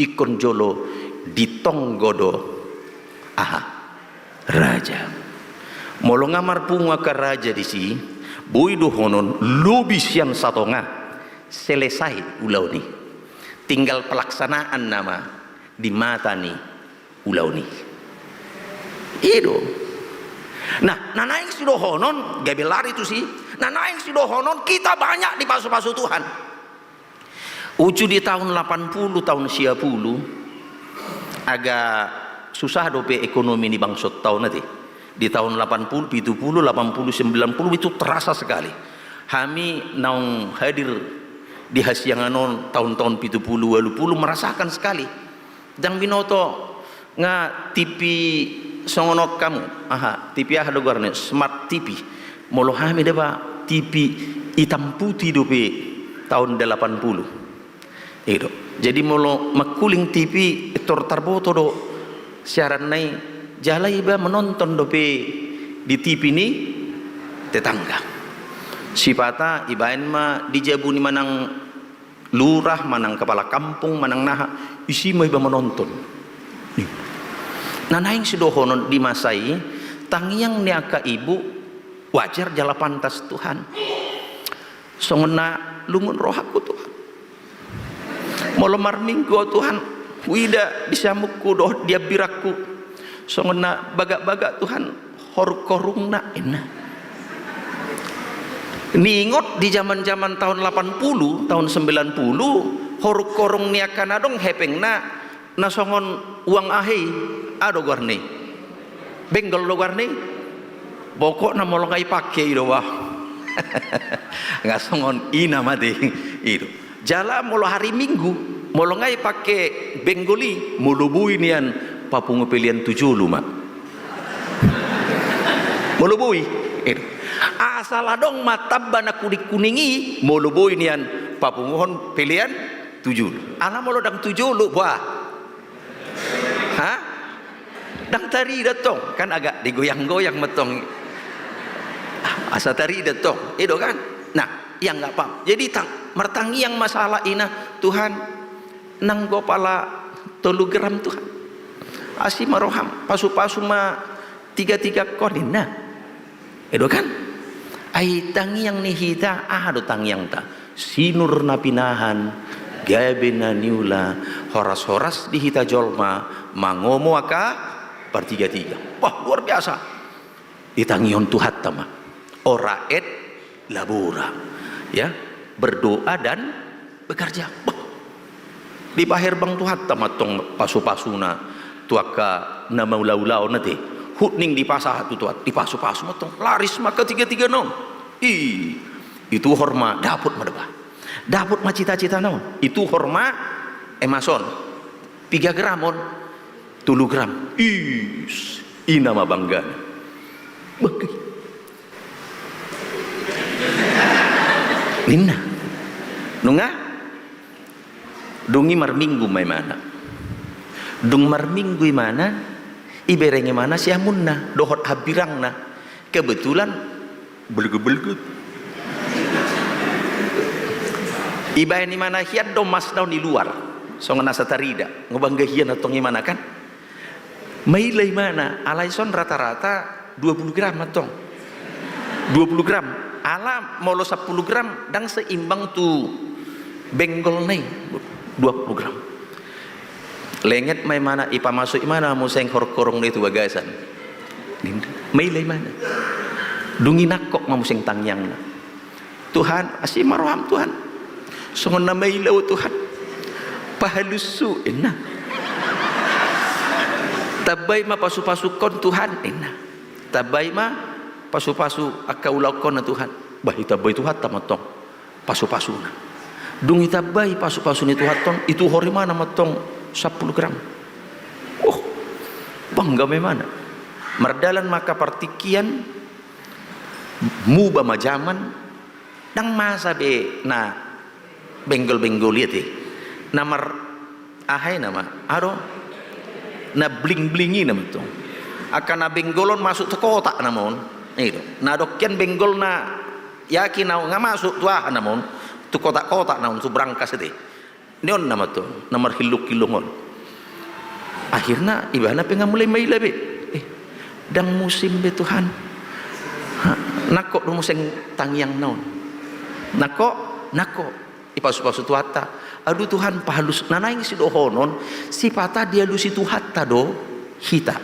ingkon jolo ditonggo do, aha, raja. Molo nga marpungu angka raja disi, boi dohonon lobi sian satonga selesai ulaon i. Tinggal pelaksanaan nama di mata ni ulaon i. I do. Nah, na naeng sidohonon, gabe lari tusi, na naeng sidohonon, kita banyak dipasupasu Tuhan. Uju di taon lapan pulu, taon sia pulu, agak susah dope ekonomi ni bangsonta on ate. Di taon lapan pulu, pitu pulu, lapan pulu, sembilan pulu itu terasa sekali. Hami naung hadir di hasiangan on taon-taon pitu pulu, ualu pulu merasakan sekali. Ndang binoto nga T V songon on hamu. Aha, T V aha do goarna, smart T V. Molo hami deba T V itam putih dope taon delapan pulu. I do. Jadi molo mangkuling T V, pintor tarboto do siaranna i, jala iba menonton dope di T V ni tetangga. Sipata ibaen ma di jabu ni manang lurah, manang kepala kampung, manang naha, isi ma iba menonton. Na naeng sidohonon di masa i, tangiang ni angka ibu, wajar jala pantas Tuhan. Songon na lungun rohangku Tuhan. Molo marminggu au Tuhan, huida di siamukku dohot di ambirangku. Songon na bagak-bagak Tuhan, horung-horungna, inna. Niingot di jaman-jaman taon lapan pulu, taon sembilan pulu, horung-horung ni angka na adong hepengna, na songon uang aha i, aha do goarna i? Benggol do goarna i. Pokokna molo nga ipake i do bah. Nga songon i nama ate. I do. Jala molo hari Minggu, molo nga ipake benggol i, molo boi nian papungu pelean tu jolo ma. Molo boi. I do. Asal adong ma tamba na kuning-kuning i, molo boi nian papunguhon pelean tu jolo. Ala molo ndang tu jolo, bah. Ha? Ndang tarida tong, kan agak digoyang-goyang ma tong. Asa tarida tong, i do kan? Nah, Yang nggak paham. Jadi tang-, martangiang ma sahalak i, Tuhan, nanggo pala tolu gram, Tuhan. Asi ma roham, pasu-pasu ma tiga-tiga kon, ninna. I do kan? Ai tangiang ni hita, aha do tangiangta? Sinur na pinahan, gabe na niula, horas-horas di hita jolma, mangomo angka partiga-tiga. Wah, luar biasa. Ditangihon Tuhanta ma. Ora et labora. Ya, berdoa dan bekerja. Bah. Dipaherbang Tuhanta ma tong pasu-pasuna tu angka na maula-ulaon ate. Hut ning dipasahat tu Tuhan, dipasu-pasu ma tong. Laris ma angka tiga-tiga na on. Ih, ituhor ma, dapot ma deba. Dapot ma cita-cita na on. Ituhor ma, emason. Piga gram on? Tolu gram. Is, i nama banggana. Bangga. Ninna. Nunga? Dung i marminggu ma imana. Dung marminggu imana, ibereng imana siamunna dohot hambirangna. Kebetulan belgut-belgut. Ibaen imana hian do masna on i luar, songon na asa tarida. Nunga bangga hian antong imana kan. Maila imana, alai son rata-rata dua puluh gram antong. Dua puluh gram. Ala molo sampulu gram, ndang seimbang tu benggolna i. Dua puluh gram. Lenget ma imana, ipamasuk imana muse horong-horongna i tu bagasan. Maila imana. Dung i nangkok ma muse tangiangna. Tuhan, asi ma roham, Tuhan. Songon na maila Ho, Tuhan. Pahalus Ho, ninna. Tambai ma pasu-pasungkon, Tuhan, ninna. Tambai ma pasu-pasu angka ulaonkon, Tuhan. Bah, ditambai Tuhanta ma antong pasu-pasuna. Dung ditambai pasu-pasu ni Tuhanta on, ituhor imana ma antong sampulu gram. Oh, bangga ma imana. Mardalan ma angka partingkian, muba ma jaman, ndang masa be na benggol-benggol i ate. Na mar-, aha i nama, aha do? Na bling-bling i nama antong. Angka na benggol on masuk tu kotak nama on. I do. Na adong hian benggol na yakin au nunga masuk tu aha nama on. Tu kotak-kotak nama on, tu brangkas ate. Ni on nama antong, na marhillung-hillung on. Akhirna ibana pe nunga mulai maila be. Eh, ndang musim be, Tuhan. Ha, nangkok do muse tangiangna on. Nangkok, nangkok. Ipasu-pasu Tuhanta. Aduh, Tuhan, pahalus. Na naeng sidohonon, sipata dialusi Tuhanta do hita.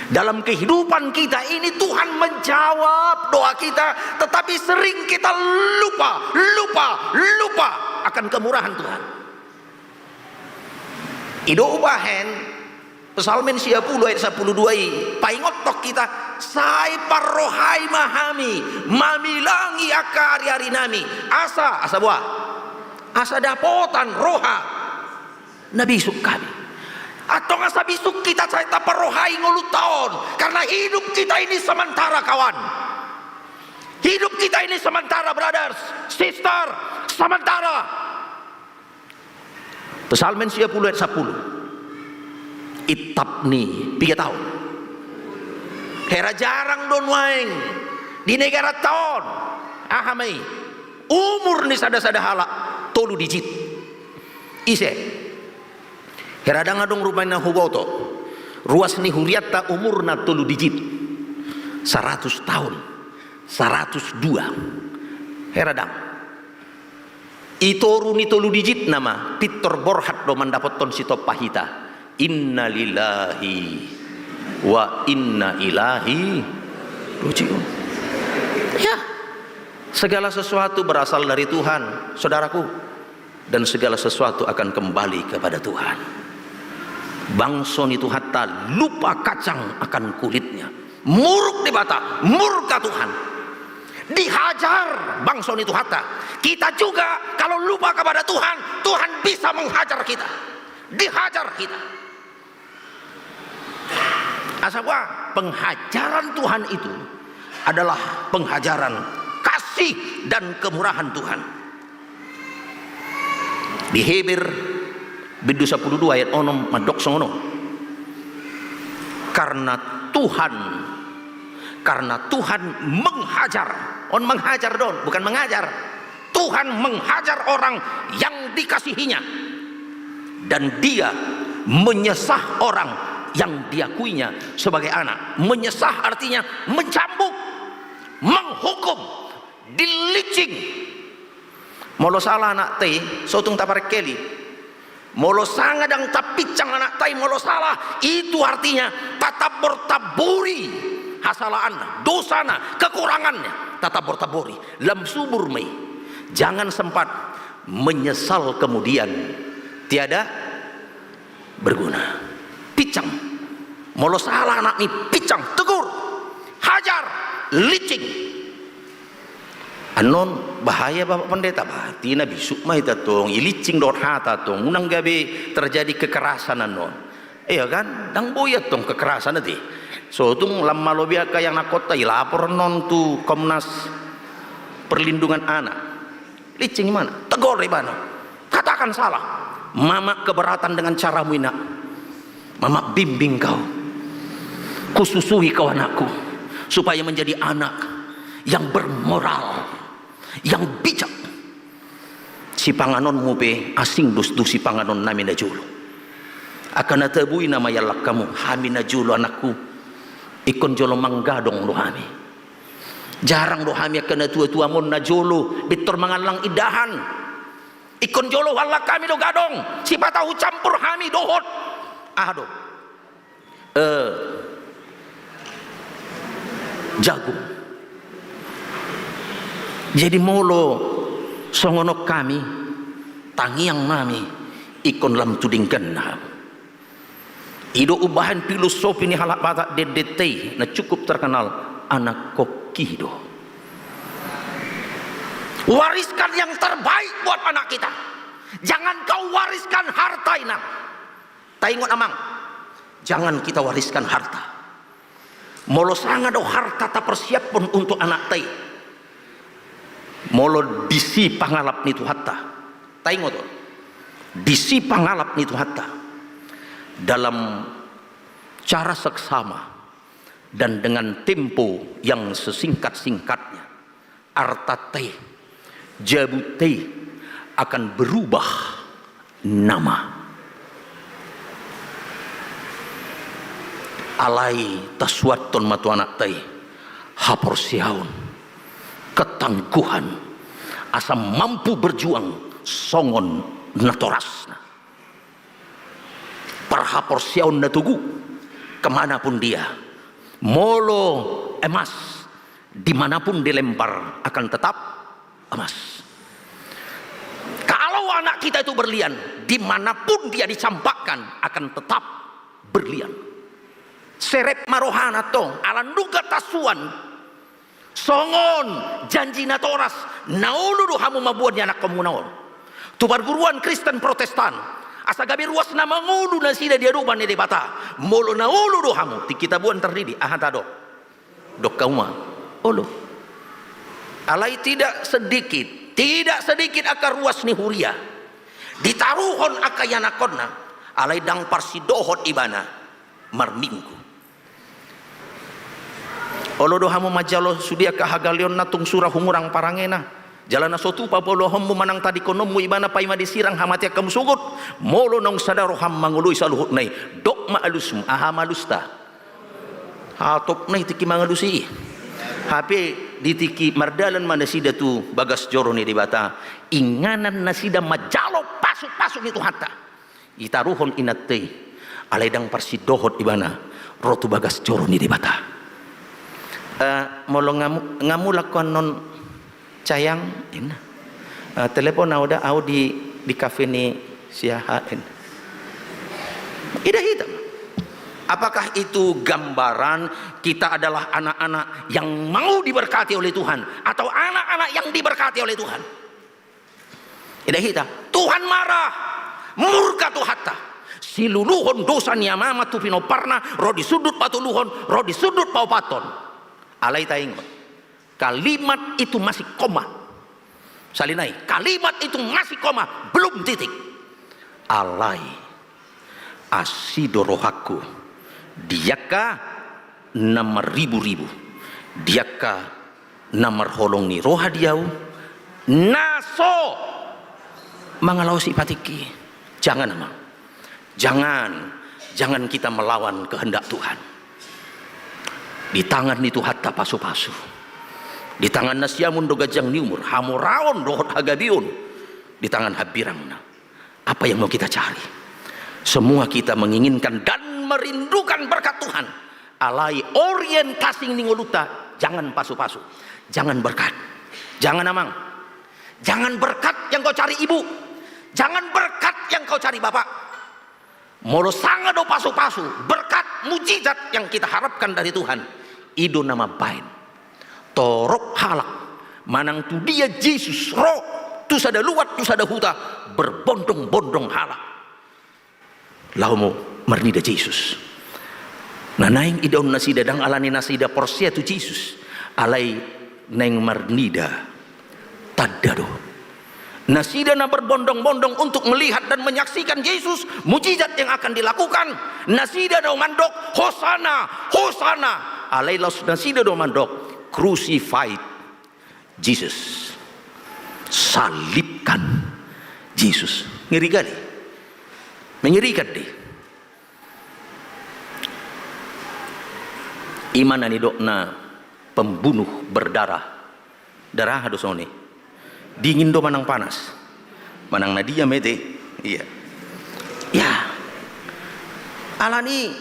Dalam kehidupan kita ini, Tuhan menjawab doa kita, tetapi sering kita lupa, lupa, lupa akan kemurahan Tuhan. I do umbahen Psalmen sia pulu ayat sampulu dua i, paingothon hita, sai parrohai ma hami mamilangi angka ari-arinami, asa, asa boha? Asa dapotan roha na bisuk hami. Antong asa bisuk hita sai taparrohai ngolunta on, karena hidup kita ini sementara, kawan. Hidup kita ini sementara, brothers, sister, sementara. Psalmen sia pulu ayat sampulu. Itap ni piga taon? Hera jarang do nuaeng di negaranta on. Aha ma i? Umur ni sada-sada halak tolu digit. Ise? Hera ndang adong rupani na huboto ruas ni hurianta umurna tolu digit. Saratus taon. Saratus dua. Hera ndang. I toru ni tolu digit nama, pintor borhat do mandapothon sitompa hita. Inna lillahi wa inna ilaihi rajiun. Ya, segala sesuatu berasal dari Tuhan, saudaraku. Dan segala sesuatu akan kembali kepada Tuhan. Bangso ni Tuhanta lupa kacang akan kulitnya. Muruk Debata, murka Tuhan. Dihajar bangso ni Tuhanta. Kita juga kalau lupa kepada Tuhan, Tuhan bisa menghajar kita. Dihajar kita. Asa boha? Penghajaran Tuhan itu adalah penghajaran kasih dan kemurahan Tuhan. Di Heber bindu sampulu dua ayat onom mandok songon on. Karena Tuhan, karena Tuhan menghajar On menghajar do on, bukan mengajar. Tuhan menghajar orang yang dikasihinya. Dan dia menyesah orang yang diakuinya sebagai anak. Menyesah artinya mencambuk, menghukum, diliching. Molo sala anakta i, so tung taparengkel i. Molo sanga ndang tapinsang anakta i molo sala, itu artinya tatambor-tambori hasalaanna, dosana, kekurangannya, tatambor-tambori. Lam subur ma i. Jangan sempat menyesal kemudian tiada berguna. Pinsang. Molo sala anakmi, pinsang, tegur, hajar, liching. Annon bahaya, Bapak Pendeta, berarti na bisuk ma hita tong, iliching dohot hata tong, unang gabe terjadi kekerasan annon. Iya kan? Ndang boi tong kekerasan ate. So tung lam malo be angka ianakhonta, ilapor annon tu Komnas Perlindungan Anak. Liching ibana, tegur ibana. Katakan salah. Mama keberatan dengan caramu, Inna. Mama bimbing kau. Kususui kau anakku, supaya menjadi anak yang bermoral, yang bijak. Sipanganonmu pe asing do tu sipanganonnami najolo. Angka na tabo i nama iallang hamu, hami najolo anakku, ingkon jolo manggadong do hami. Jarang do hami angka natuatuam on najolo pintor mangallang indahan. Ingkon jolo huallang hami do gadong, sipata hucampur hami dohot aha do, eh, jagung. Jadi molo songon on hami, tangiangnami ingkon lam tu dengganna. I do umbahen filosofi ni halak Batak, dendenta i na cukup terkenal, anak koki do. Wariskan yang terbaik buat anak kita. Jangan kau wariskan harta, Inang. Taingot, Amang, jangan kita wariskan harta. Molo sanga do harta taparsiaphon untuk anakta i, molo disi pangalap ni Tuhanta. Taingot on, disi pangalap ni Tuhanta dalam cara seksama dan dengan tempo yang sesingkat-singkatnya. Artanta i, jabunta i akan berubah nama. Alai tasuanhon ma tu anakta i haporseaon, ketangguhan, asa mampu berjuang songon natorasna. Parhaporseaon na togu, ke mana pun dia, molo emas, di mana pun dilempar akan tetap emas. Kalau anak kita itu berlian, di mana pun dia dicampakkan akan tetap berlian. Serep ma rohana tong, ala nunga tasuan. Songon janji natoras, na olo do hamu mamboan ni anakkonmuna on tu parguruan Kristen Protestan, asa gabe ruas na mangolu nasida di adopan ni Debata. Molo na olo do hamu, tingki taboan tardidi, aha tadok? Dok hamu ma, olo. Alai tidak sedikit, tidak sedikit angka ruas ni huria ditaruhon angka ianakhonna, alai ndang parsidohot ibana marminggu. Olo do hamu manjalo sude angka hagaleonna, tung sura humurang parangena. Jala na so tupa pauluhonmu manang tadingkononmu ibana, paima disirang hamatean hamu sogot. Molo naung sada roham mangoloi saluhutna i, dok ma alusmu, aha ma alusta? Hatopna i tingki mangalusi i. Hape di tingki mardalan ma nasida tu bagas joro ni Debata, inganan nasida manjalo pasupasup ni Tuhanta. Ditaruhon inanta i, alai ndang parsidohot ibana ro tu bagas joro ni Debata. Eh, molo nga mu-, nga mulak ho annon, Cayang, ninna. Eh, telepon au da, au di, di kafe ni si aha, ninna. Idah hita. Apakah itu gambaran kita adalah anak-anak yang mau diberkati oleh Tuhan, atau anak-anak yang diberkati oleh Tuhan? Idah hita, Tuhan marah, murka Tuhanta. Siluluhon dosa ni amama tu pinomparna, ro di sundut patoluhon, ro di sundut paopathon. Alai taingot, kalimat itu masih koma. Sali nai, kalimat itu masih koma, belum titik. Alai, asi do rohangku di angka na marriburibu, di angka na marholong ni roha di ahu, na so mangalaosi patikki. Jangan, amang. Jangan, jangan kita melawan kehendak Tuhan. Di tangan ni Tuhanta pasu-pasu. Di tanganna siamun do ganjang ni umur, hamoraon dohot hagabeon, di tangan hambirangna. Apa yang mau kita cari? Semua kita menginginkan dan merindukan berkat Tuhan. Alai orientasi ni ngolunta, jangan pasu-pasu. Jangan berkat. Jangan, amang. Jangan berkat yang kau cari, ibu. Jangan berkat yang kau cari, bapak. Molo sanga do pasu-pasu, berkat, mujizat yang kita harapkan dari Tuhan, i do na mambahen. Torop halak manang tu dia Jesus ro, tu sada luat, tu sada huta, berbondong-bondong halak laho marnida Jesus. Na naeng idaon nasida ndang ala ni nasida porsea tu Jesus, alai naeng marnida tanda do. Nasida na berbondong-bondong untuk melihat dan menyaksikan Jesus, mujizat yang akan dilakukan. Nasida do mandok, "Hosana, Hosana." Alai laos nasida do mandok, "Crucified Jesus." Salibkan Jesus. Ngeri kali. Mengerikan deh. I ma na nidokna pembunuh berdarah. Darah do songon i. Dingin do manang panas? Manang na dia mete? Iya. Ya. Alani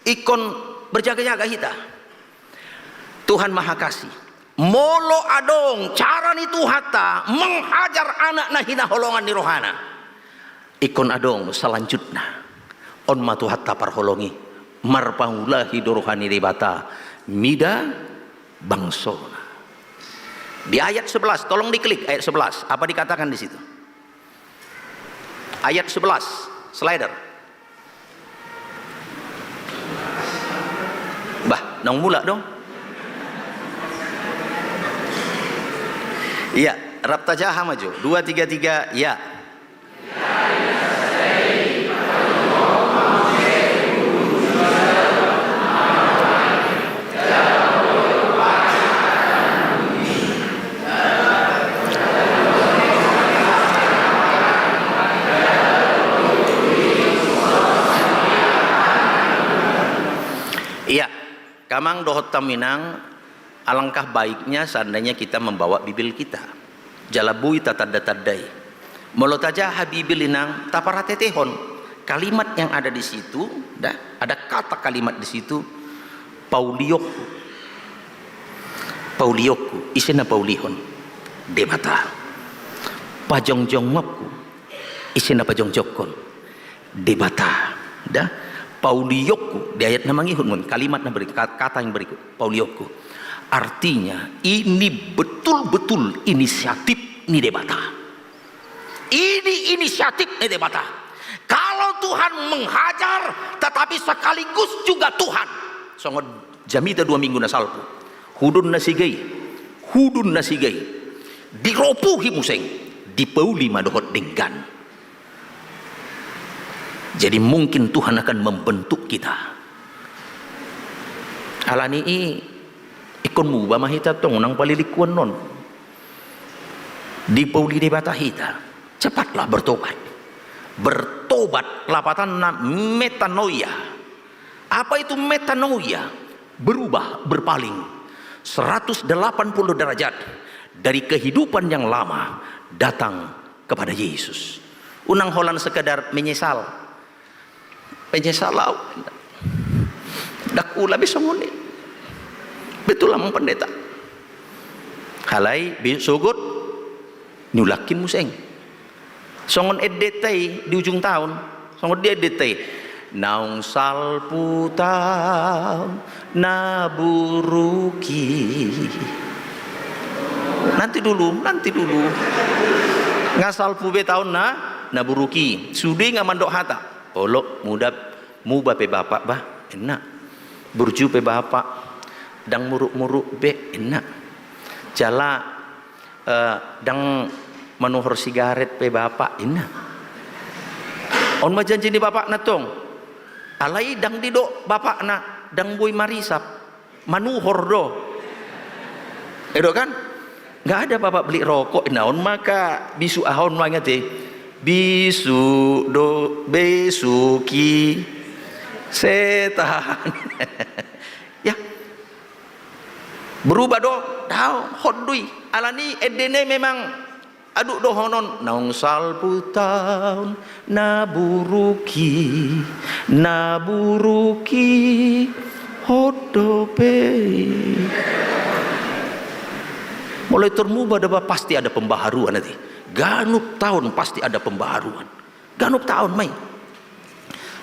ingkon berjaga-jaga hita. Tuhan Maha Kasih. Molo adong cara ni Tuhanta menghajar anak na hinaholongan ni rohana, ingkon adong selanjutna. On ma Tuhanta parholongi, marpaulahi do roha ni Debata mida bangsona. Di ayat sebelas, tolong diklik ayat sebelas, apa dikatakan di situ? Ayat sebelas, slider. Bah, naung mulak dong. Iya, rap tajaha ma jo. Dua, tiga, tiga, ya. Iya, amang dohot hamu inang, alangkah baiknya seandainya kita membawa Bibel kita. Jala boi tatanda-tandai. Molo tajaha Bibel inang, taparatetehon kalimat yang ada di situ, dah, ada kata kalimat di situ, paulionku. Paulionku, ise na paulihon? Debata. Pajongjongkonku, ise na pajongjongkon? Debata. Dah, paulionku, di ayat na mangihut, kalimat na berikut, kata yang berikut, paulionku. Artinya, ini betul-betul inisiatif ni Debata. Ini inisiatif ni Debata. Kalau Tuhan menghajar, tetapi sekaligus juga Tuhan. Songon jamita dua minggu na salpu. Hudon na sigai, hudon na sigai. Diropuhi muse, dipauli ma dohot denggan. Jadi mungkin Tuhan akan membentuk kita. Alani i, ingkon muba ma hita tong, unang palilingkuon non. Dipauli Debata hita, cepatlah bertobat. Bertobat, lapatanna metanoia. Apa itu metanoia? Berubah, berpaling seratus delapan puluh derajat dari kehidupan yang lama datang kepada Yesus. Unang holan sekedar menyesal. Menyesal au. Ndang ula be songon i. Betul, amang pendeta. Alai be sogot niulahon muse. Songon endenta i di ujung taon. Songon dia endenta i? Naung salpu taon na buruk i. Nanti dulu, nanti dulu. Nga salpu be taon na, na buruk i. Sude nga mandok hata. Olo, muda, muba pe bapak bah, inna. Burju pe bapak, ndang muruk-muruk be, inna. Jala, eh, ndang manuhor sigaret pe bapak, inna. On ma janji ni bapakna tong. Alai ndang didok bapakna, ndang boi marisap. Manuhor do. Edo kan? Nggak ada bapak beli rokok, naon maka bisuk ahon mangat, eh. Bisuk do, besuki setan. Ya. Berubah do, dao, hot do i. Alani endene memang aduk dohonon, naung salpu taon, na buruk i, na buruk i, hot dope. Mulai termuba daba pasti ada pembaharuan nanti. Ganup taon pasti ada pembaharuan. Ganup taon mai.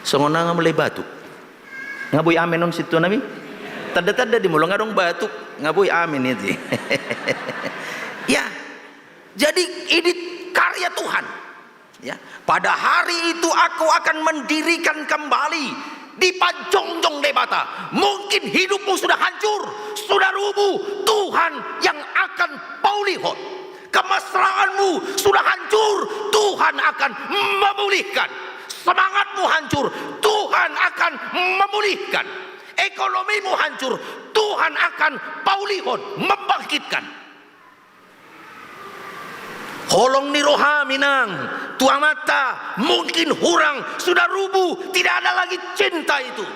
Songon na nga mulai batuk. Nga boi amen on sintua nami. Tanda-tanda di molo nga dong batuk, nga boi amen itu. Ya. Jadi ini karya Tuhan. Ya, pada hari itu aku akan mendirikan kembali, dipajongjong Debata. Mungkin hidupmu sudah hancur, sudah rubuh, Tuhan yang akan paulihon. Kemesraanmu sudah hancur, Tuhan akan memulihkan. Semangatmu hancur, Tuhan akan memulihkan. Ekonomimu hancur, Tuhan akan paulihon, membangkitkan. Holong ni roham, inang, tu amanta, mungkin hurang, sudah rubuh, tidak ada lagi cinta itu.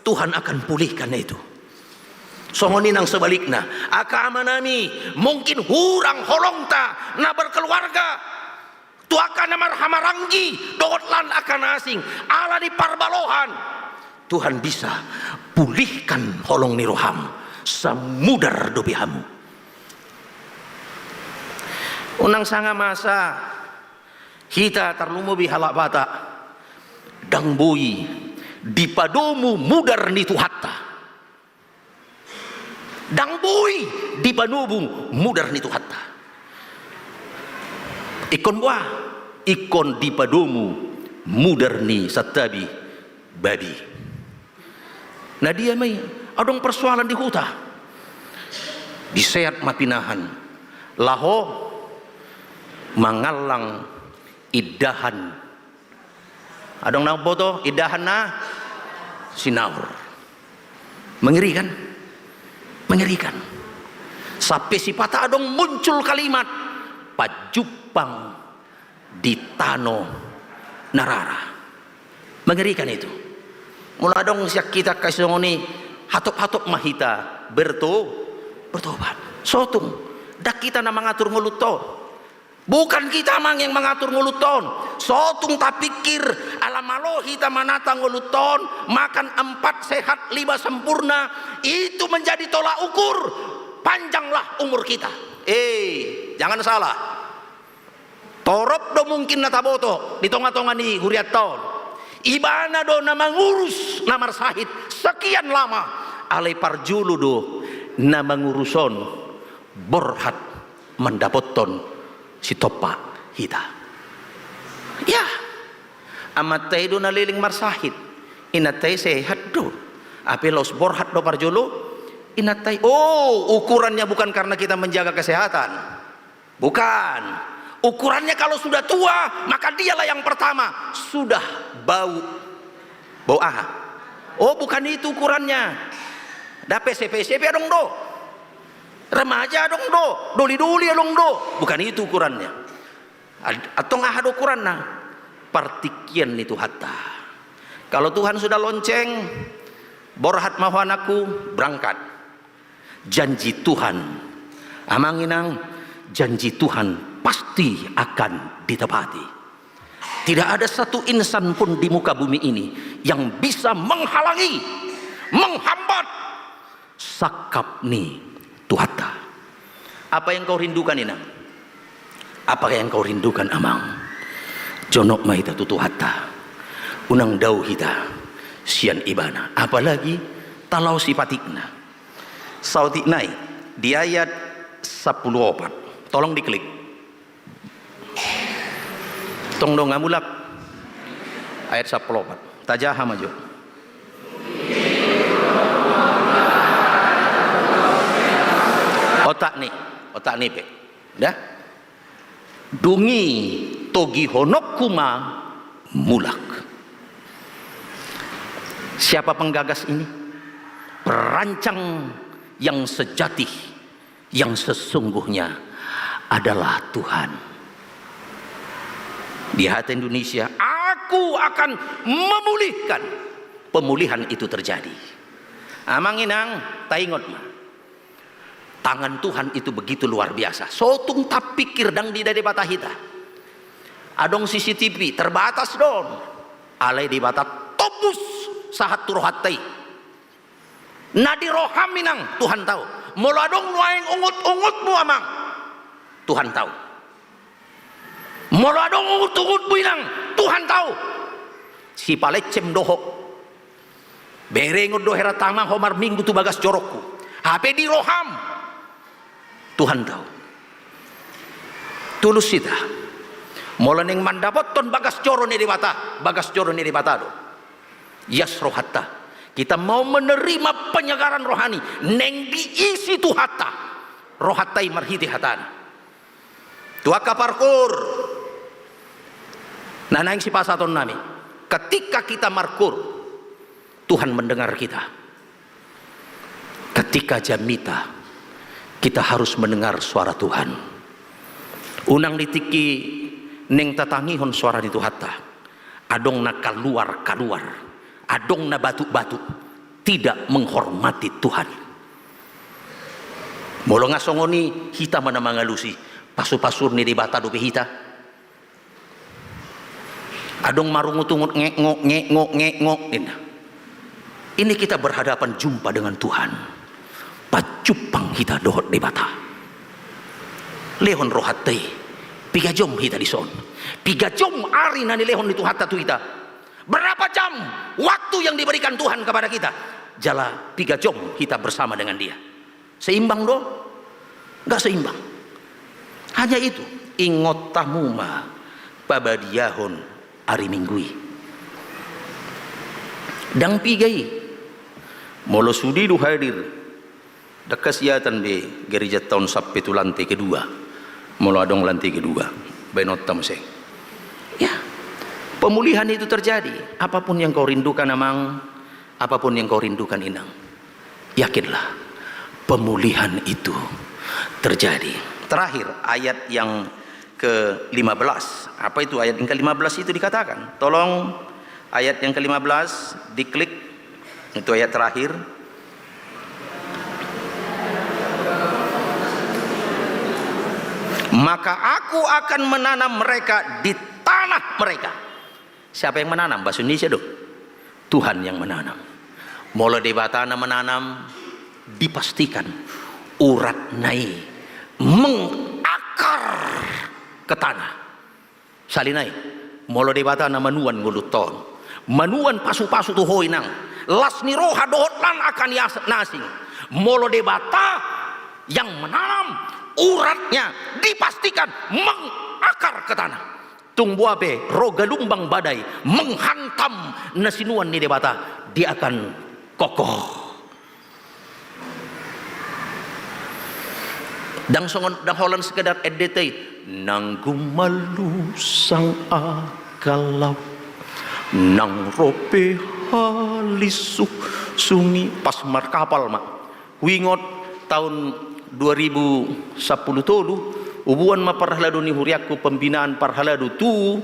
Tuhan akan pulihkan itu. Songon i nang sebalikna, angka amanami, mungkin hurang holongta na berkeluarga, tu angka na marhahamaranggi, dohot lan angka na asing, ala ni parbalohan, Tuhan bisa pulihkan holong ni roham, sai mudar dope hamu. Unang sanga masa hita tarlumobi halak Batak, ndang boi dipadomu mudar ni Tuhanta. Ndang boi dipadomu mudar ni Tuhanta. Ingkon boha, ingkon dipadomu mudar ni santabi babi. Na dia ma i, adong persoalan di huta. Diseat ma pinahan. Laho mangallang indahan. Adong na umboto, indahan na sinaor. Mengerikan. Mengerikan. Sampe sipata adong muncul kalimat, pajumpang di tano na rara. Mengerikan itu. Molo adong sian hita angka songon i, hatop-hatop ma hita berto-, bertobat. Sotung. Ndang hita na mangatur ngolunta on. Bukan kita, Amang, yang mangatur ngolunta on. Sotung tapikir, ala malo hita manata ngolunta on, makan empat sehat lima sempurna, itu menjadi tolak ukur. Panjanglah umur kita. Eh, jangan salah. Torop do mungkin na taboto di tonga-tonga ni hurianta on. Ibana do na mangurus na marsahit sekian lama. Alai parjolo do na mangurushon borhat mandapothon sitompa hita. Ya, amanta i do na leleng marsahit, inanta i sehat do. Hape laos borhat do parjolo inanta i. Oh, ukurannya bukan karena kita menjaga kesehatan. Bukan. Ukurannya kalau sudah tua, maka dialah yang pertama sudah bau. Bau aha? Oh, bukan itu ukurannya. Ndang, pese-pese pe adong do. Remaja adong do, doli-doli adong do. Bukan itu ukurannya. Ad-, antong aha do ukuranna? Partingkian ni Tuhanta. Kalau Tuhan sudah lonceng, borhat ma ho anakku, berangkat. Janji Tuhan, Amang, Inang, janji Tuhan pasti akan ditepati. Tidak ada satu insan pun di muka bumi ini yang bisa menghalangi, menghambat sangkap ni Tuhanta. Apa yang kau rindukan, Inang? Apa yang kau rindukan, Amang? Jonok ma hita tu Tuhanta. Unang dao hita sian Ibana. Apalagi talaos i patikna. Saotik nai di ayat sampulu opat. Tolong diklik. Tong do nga mulak. Ayat sampulu opat. Tajaha ma jo. Otak ni, otak ni pe. Dah. Dung i togihononku ma mulak. Siapa penggagas ini? Perancang yang sejati Yang sesungguhnya adalah Tuhan. Di hata Indonesia, "Aku akan memulihkan." Pemulihan itu terjadi. Amang inang, taingot ma. Tangan Tuhan itu begitu luar biasa. So tung tapikir, ndang diida Debata hita. Adong C C T V, terbatas do on. Alai Debata tobus sahat tu rohanta i. Na di roham inang, Tuhan tau. Molo adong nuaeng ungut-ungutmu amang, Tuhan tau. Molo adong ungut-ungutmu inang, Tuhan tau. Sipalessem do ho. Berengon do hera tama ho marminggu tu bagas jorongku. Hape di roham, Tuhan tau. Tulus hita. Molo naeng mandapothon bagas joro ni Debata, bagas joro ni Debata do. Ias rohanta. Kita mau menerima penyegaran rohani, naeng diisi Tuhanta. Rohanta i marhite hatana. Tu angka parkoor na naeng sipasahatonnami. Ketika kita markoor, Tuhan mendengar kita. Ketika jamita, kita harus mendengar suara Tuhan. Unang di tingki naeng tatangihon suara ni Tuhanta, adong na kaluar-kaluar, adong na batuk-batuk, tidak menghormati Tuhan. Molo nga songon i, hita ma na mangalusi, pasu-pasu ni Debata dope hita. Adong marungut-ungut, ngek ngok, ngek ngok, ngek ngok, ninna. Ini kita berhadapan jumpa dengan Tuhan. Pajumpang hita dohot Debata. Lehon rohanta i. Piga jom hita dison. Piga jom ari na nilehon ni Tuhanta tu hita. Berapa jam waktu yang diberikan Tuhan kepada kita? Jala piga jom hita bersama dengan Dia. Seimbang do? Nggak seimbang. Hanya itu, ingot hamu ma pabadiahon ari Minggu i. Ndang piga i. Molo sude do hadir, ndang hasiatan be gereja ta on sampe tu lantai kedua. Molo adong lantai kedua, baenonta muse. Ya, pemulihan itu terjadi. Apapun yang kau rindukan, amang, apapun yang kau rindukan, inang, yakinlah, pemulihan itu terjadi. Terakhir, ayat yang ke lima belas. Apa itu ayat yang ke lima belas itu dikatakan? Tolong, ayat yang ke lima belas diklik. Itu ayat terakhir. "Maka Aku akan menanam mereka di tanah mereka." Siapa yang menanam? Bahasa Indonesia do. Tuhan yang menanam. Molo Debata na menanam, dipastikan uratna i mengakar ke tanah. Sahali nai, molo Debata na manuan ngolunta on, manuan pasu-pasu tu ho, inang, las ni roha dohot lan angka ni as-, na asing. Molo Debata yang menanam, uratnya dipastikan mengakar ke tanah. Tung boha pe ro galumbang badai menghantam na sinuan ni Debata, dia akan kokoh. Ndang songon, ndang holan sekedar endeta i, "Nang gumalusang angka laut, nang ro pe halisuk sungi." Pas markapal ma. Huingot taon dua ribu sampulu tolu, huboan ma parhalado ni huriangku pembinaan parhalado tu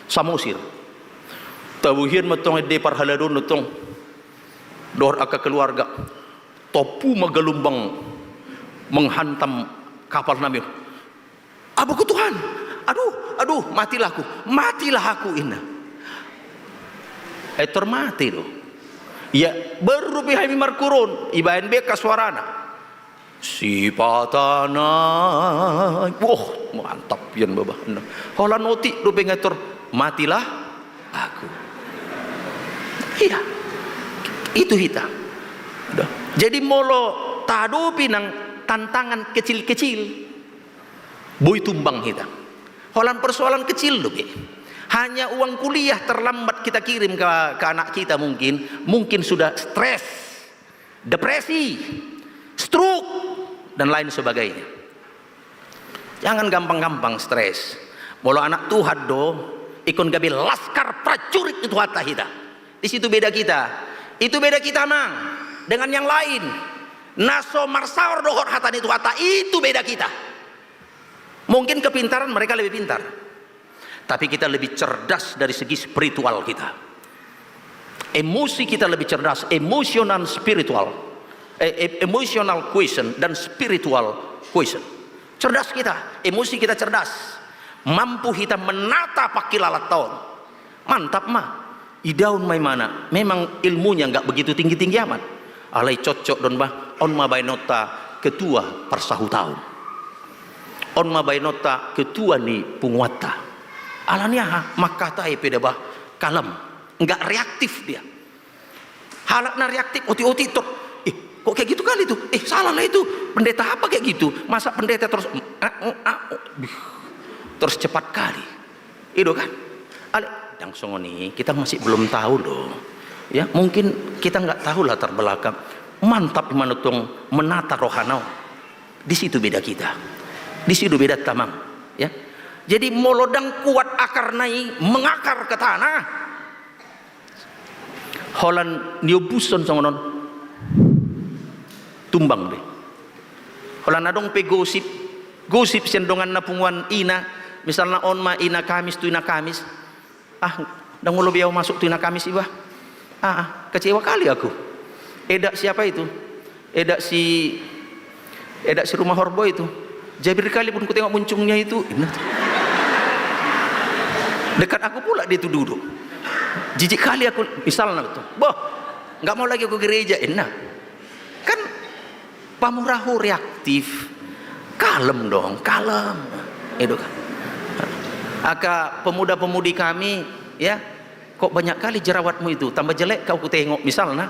Samosir. Taboan ma tong ende parhalado on tong dohot angka keluarga. Tompu ma galumbang menghantam kapal nami. "Apa ku Tuhan? Aduh, aduh, matilah aku, matilah aku," inna. Ai tor mate do. Ia baru dope hami markoor on, ibaen be angka suarana. Sipata nai. Wah, mantap ian, babah. Holan otik dope nga tor, "Matilah aku." Iya. Itu hita. Dah. Jadi molo tahadopi nang tantangan kecil-kecil, boi tumbang hita. Holan persoalan kecil dope. Hanya uang kuliah terlambat kita kirim ke, ke anak kita mungkin, mungkin sudah stres, depresi, stroke, dan lain sebagainya. Jangan gampang-gampang stres. Molo anak Tuhan do, ingkon gabe laskar prajurit ni Tuhanta hita. Di situ beda kita. Itu beda kita, Mang, dengan yang lain. Na so marsaor dohot hata ni Tuhanta, itu beda kita. Mungkin kepintaran mereka lebih pintar, tapi kita lebih cerdas dari segi spiritual kita. Emosi kita lebih cerdas, emotional spiritual, eh, eh, emotional quotient dan spiritual quotient. Cerdas kita, emosi kita cerdas. Mampu kita menata pangkilalanta on. Mantap ma. Idaon ma imana, memang ilmunya nggak begitu tinggi-tinggi amat. Alai cocok do on bah, on ma baenonta ketua parsahutaon. On ma baenonta ketua ni punguanta. Alani aha, mangkatai pe da bah, kalem. Nggak reaktif dia. Halak na reaktif, otik-otik tor, "Eh, kok kayak gitu kali tuh? Eh, salah lah itu. Pendeta apa kayak gitu? Masa pendeta terus, ah, oh, ah, oh." Terus cepat kali. I do kan? Ale, ndang songon i, kita masih belum tahu loh. Ya, mungkin kita nggak tahu latar belakang. Mantap imana tong menata rohana on. Di situ beda kita. Di situ beda tamang. Ya. Jadi molo ndang kuat akarna i, mengakar ke tanah, holan niombushon songon on, tumbang be. Holan adong pe gosip, gosip sian donganna punguan ina, misalna on ma ina Kamis tu ina Kamis. Ah, ndang olo be au masuk tu ina Kamis iba. Ah, ah, kecewa kali aku. Eda siapa itu? Eda si, eda si rumah horbo itu. Jabir kali pun kutengok muncungnya itu. Inna. Dekat aku pula dia itu duduk. Jijik kali aku, misalna tuh. Boh, nggak mau lagi aku gereja. Inna. Kan pamurahu reaktif. Kalem dong, kalem. Itu kan. Aka pemuda-pemudi kami, ya, kok banyak kali jerawatmu itu, tambah jelek kau kutengok, misalna.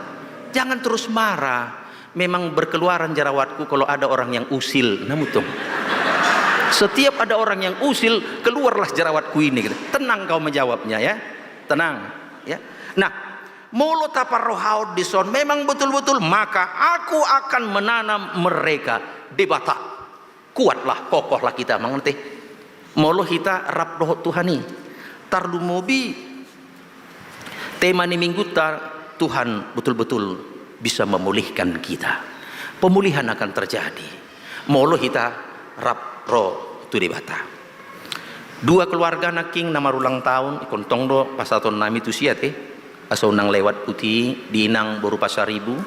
Jangan terus marah. Memang berkeluaran jerawatku kalau ada orang yang usil. Nah, mutung. Setiap ada orang yang usil, keluarlah jerawatku ini, gitu. Tenang kau menjawabnya, ya. Tenang, ya. Nah, molo taparrohahon dison, memang betul-betul, maka aku akan menanam mereka. Debata. Kuatlah, kokohlah kita, mangarti. Molo hita rap dohot Tuhan i. Tarlumobi tema ni minggunta, Tuhan betul-betul bisa memulihkan kita. Pemulihan akan terjadi. Molo hita rap ro tu Debata. Dua keluarga nangkin na marulang tahun, ingkon tong do pasahatonnami tu si ate. Asa unang lewat puti di inang boru Pasaribu.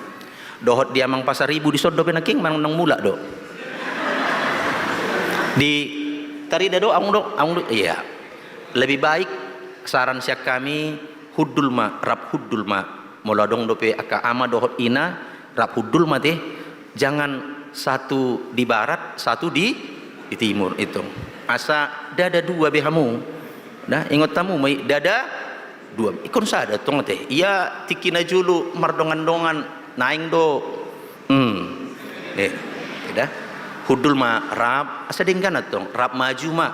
Dohot di amang Pasaribu dison dope nangkin, manang unang mulak do. Di tarida do, aung do, aung do, iya. Lebih baik saran sian hami, hundul ma, rap hundul ma. Molo adong dope angka ama dohot ina, rap hundul ma te. Jangan satu di barat, satu di, di timur, itu. Asa ndada dua be hamu. Nah, ingot hamu ma i, ndada dua. Ingkon sada tong ate. Ia tingki na jolo mardongan-dongan, naeng do. Hmm. Eh, tidak. Hundul ma rap, asa denggan antong, rap maju ma.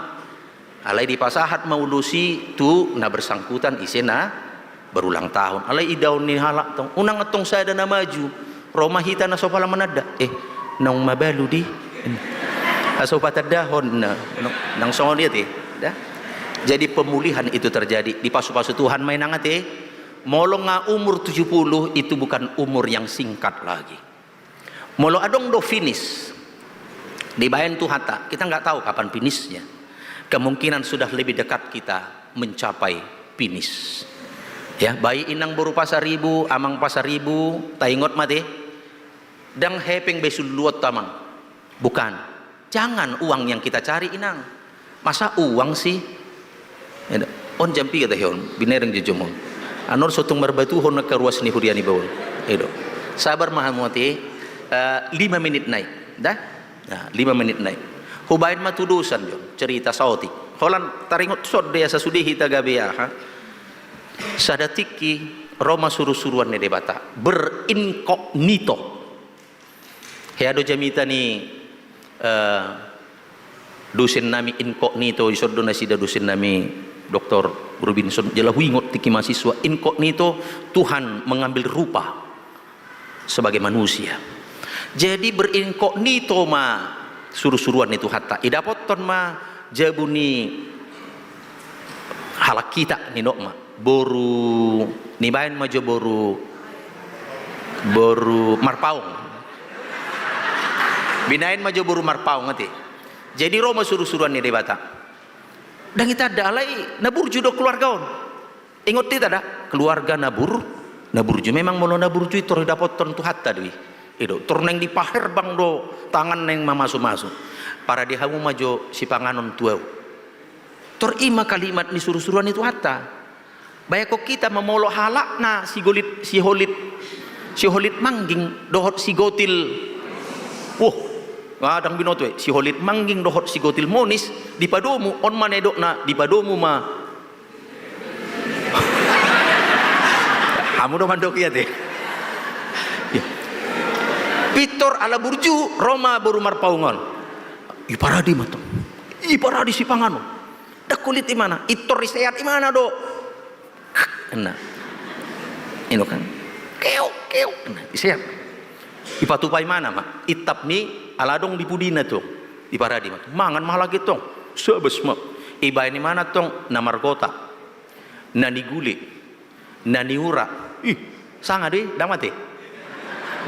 Alai dipasahat ma ulos i tu na bersangkutan ise na berulang tahun. Alai idaon ni halak tong, unang antong sada na maju. Ro ma hita na so pala mananda. Eh, naung mabalu di. Asa hupatandahon na. Nang, nang songon i ate. Da? Jadi pemulihan itu terjadi. Dipasu-pasu Tuhan ma inang ate. Molo nga umur tujuh puluh, itu bukan umur yang singkat lagi. Molo adong do finish dibaen Tuhanta, kita nggak tahu kapan finishnya. Kemungkinan sudah lebih dekat kita mencapai finish. Ya, baik inang boru Pasaribu, amang Pasaribu, taingot ma te, ndang hepeng be suluonta, amang. Bukan. Jangan uang yang kita cari, inang. Masa uang sih? Eda. On jam piga tahe on, binereng jojom on. Annon so tung marbatuhon angka ruas ni huria niba on. Edo. Sabar ma hamu ate, eh, lima menit nai. Da? Nah, lima menit nai. Hubaen ma tudosan jo, cerita saotik. Holan taringot songon dia sasude hita gabe aha. Sada tingki ro ma suru-suruan ni Debata. Berinkognito. Hea do jamita ni, eh, dosen nami inkognito, dison do nasida dosen nami Doktor Robinson, jala huingot tingki mahasiswa inkognito, Tuhan mengambil rupa sebagai manusia. Jadi berinkognito ma suru-suruan ni Tuhanta. Idapothon ma jabu ni halak hita ninna ma. Boru, nibaen ma jo boru, boru Marpaung. Binaen ma jo boru Marpaung ate. Jadi ro ma surusuruan ni Debata. Ndang itanda alai na burju do keluarga on. Ingot hita da, keluarga na bur, na burju. Memang molo na burju i tor didapothon Tuhanta do i. I do, tor naeng dipaherbang do tangan naeng mamasumasu. Parade hamu ma jo sipanganon tu ahu. Tor i ma kalimat ni surusuruan ni Tuhanta. Bayangkon hita ma molo halak na sigolit, siholit, siholit mangging dohot sigotil. Wah, ndang binoto e, siholit mangging dohot sigotil monis dipadomu, on ma na nidokna dipadomu ma. Hamu do mandok i ate. Pintor ala burju ro ma boru Marpaung on. Iparade ma tong. Iparade sipanganon. Ndang hulit imana, pintor diseat imana do. Ninna. I do kan. Keok, keok. Ninna, diseat. Ipatupa imana ma intap ni ala adong di pudina tong. Iparade ma tong. Mangan ma halak i tong. Sabas ma. Ibaen imana tong na margota, na nigule, na niura. Ih, sanga do i, ndang mate.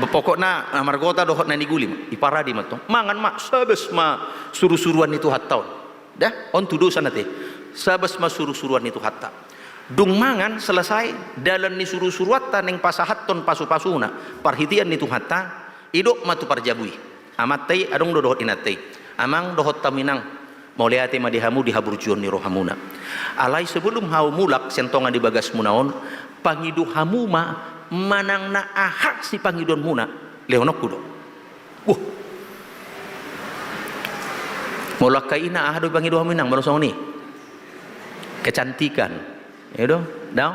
Pokokna na margota dohot na nigule ma. Iparade ma tong. Mangan ma, sabas ma surusuruan ni Tuhanta on. Da, on tudosan ate. Sabas ma surusuruan ni Tuhanta. Dung mangan selesai, dalan ni surusuruanta naeng pasahathon pasupasuna parhitean ni Tuhanta, didok ma tu parjabu i. Amanta i adong do dohot inanta i. Amang dohot hamu inang, mauliate ma di hamu di haburjuon ni rohamuna. Alai sebelum hau mulak sian tonga ni bagasmuna on, pangido hamu ma manang na aha sipangidoanmuna, lehononku do. Wah. Molo angka ina aha do pangido hamu inang molo songon i? Kecantikan. I do, daong.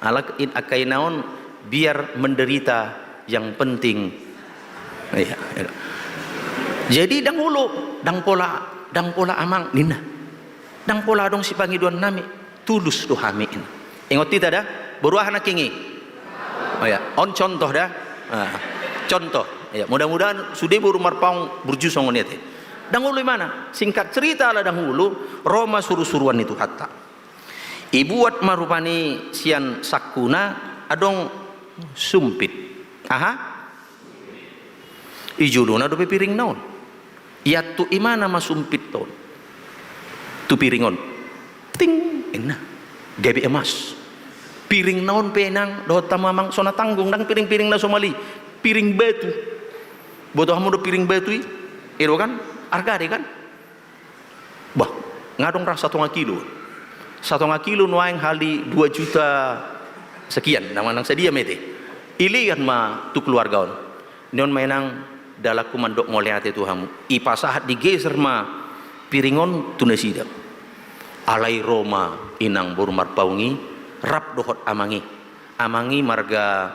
Alak in, angka ina on biar menderita, yang penting. Iya, iya. Jadi ndang olo, ndang pola, ndang pola amang ninna. Ndang pola adong sipangidoannami, tulus do hami ninna. Ingot hita da, boru aha nangkin i? Oh ya, on contoh da. Ah, contoh. Ya, mudah-mudahan sude boru Marpaung burju songon i ate. Ndang olo imana, singkat cerita ala ndang olo, ro ma surusuruan ni Tuhanta. Ibuat ma rupani sian sangkuna adong sumpit. Aha? I jolona dope piringna on. Iantuk imana ma sumpit on tu piring on. Ting, ninna. Gabe emas. Piringna on pe inang dohot hamu amang so na tanggung, ndang piring-piring na somal i. Piring batu. Boto hamu do piring batu i? I do kan? Argana kan? Bah, nga adong ra satonga kilo. Satonga kilo nuaeng hali dua juta sekian, na manang sadia ma ate. Ilean ma tu keluarga on. Ninna ma inang, dalanku mandok mauliate tu hamu. Ipasahat, digeser ma piring on tu nasida. Alai ro ma inang boru Marpaung i, rap dohot amang i. Amang i marga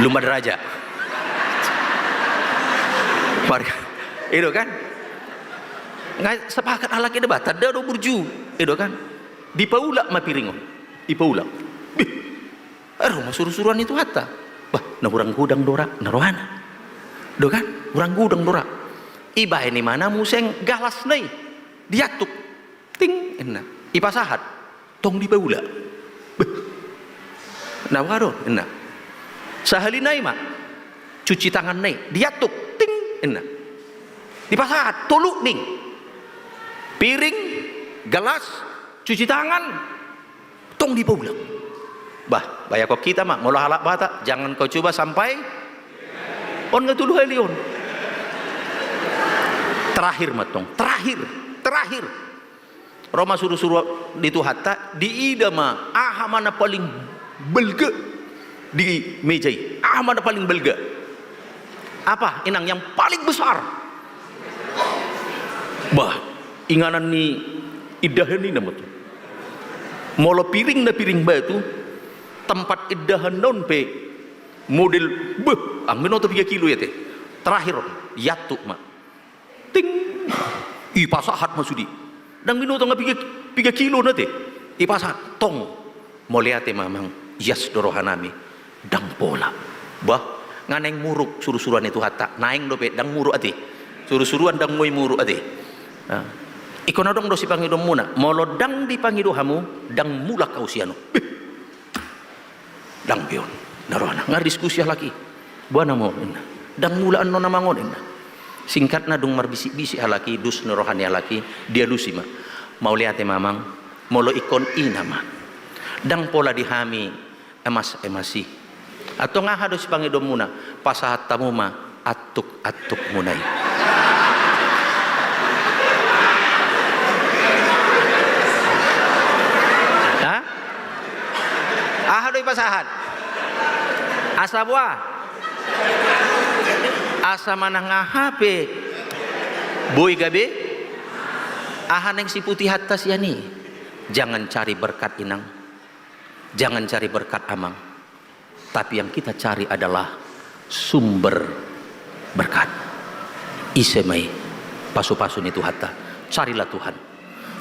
Lumban Raja. Marga, i do kan? Nga sepakat halak i da, bah, tanda do burju, i do kan? Dipaulak ma piring on. Dipaulak. Bih. Ro ma surusuruan ni Tuhanta. Bah, na hurang godang do ra, ninna rohana. Do kan? Hurang godang do ra. Ibaen imana muse galasna i. Diantuk. Ting, ninna. Ipasahat. Tong dipaulak. Beh. Na boha do, ninna. Sahali nai ma. Cuci tanganna i. Diantuk. Ting, ninna. Dipasahat. Tolu, ning. Piring, gelas, cuci tangan, tong dipaulak. Bah, bayangkon hita ma, molo halak Batak, jangan kau coba sampai, on nga tolu hali on. Terakhir ma tong, terakhir, terakhir. Ro ma surusuruan ni Tuhanta, diida ma aha ma na paling balga di meja i. Aha ma na paling balga? Apa, inang, yang paling besar? Bah, inganan ni indahan i nama tu. Molo piring na piring batu, tempat indahan na on pe model, beh, ndang binoto piga kilo i ate. Terakhir on, iantuk ma. Ting. Ipasahat ma sude. Ndang binoto nga piga, piga kilo na ate. Ipasahat. Tong. Mauliate ma amang. Ias do rohanami. Ndang pola. Bah, nga naeng muruk surusuruan ni Tuhanta. Naeng dope, ndang muruk ate. Surusuruan ndang boi muruk ate. Ah. Ingkon adong do sipangidoanmuna. Molo ndang dipangido hamu, ndang mulak ahu sian on. Beh. Ndang be on, ninna rohana. Nga diskusi halak i. Boha nama on, ninna. Ndang mula annon amang on, ninna. Singkatna, dung marbisik-bisik halak i, dus ni roha ni halak i, dialusi ma. Mauliate ma amang, molo ingkon i nama. Ndang pola di hami emas-emas i. Antong aha do sipangidoanmuna? Pasahat hamu ma antuk-antukmuna i. Ha? Aha do dipasahat? Asa boha? Asa manang aha pe boi gabe. Aha naeng siputihonta sian i? Jangan cari berkat, inang. Jangan cari berkat, amang. Tapi yang kita cari adalah sumber berkat. Ise ma i? Pasu-pasu ni Tuhanta. Carilah Tuhan.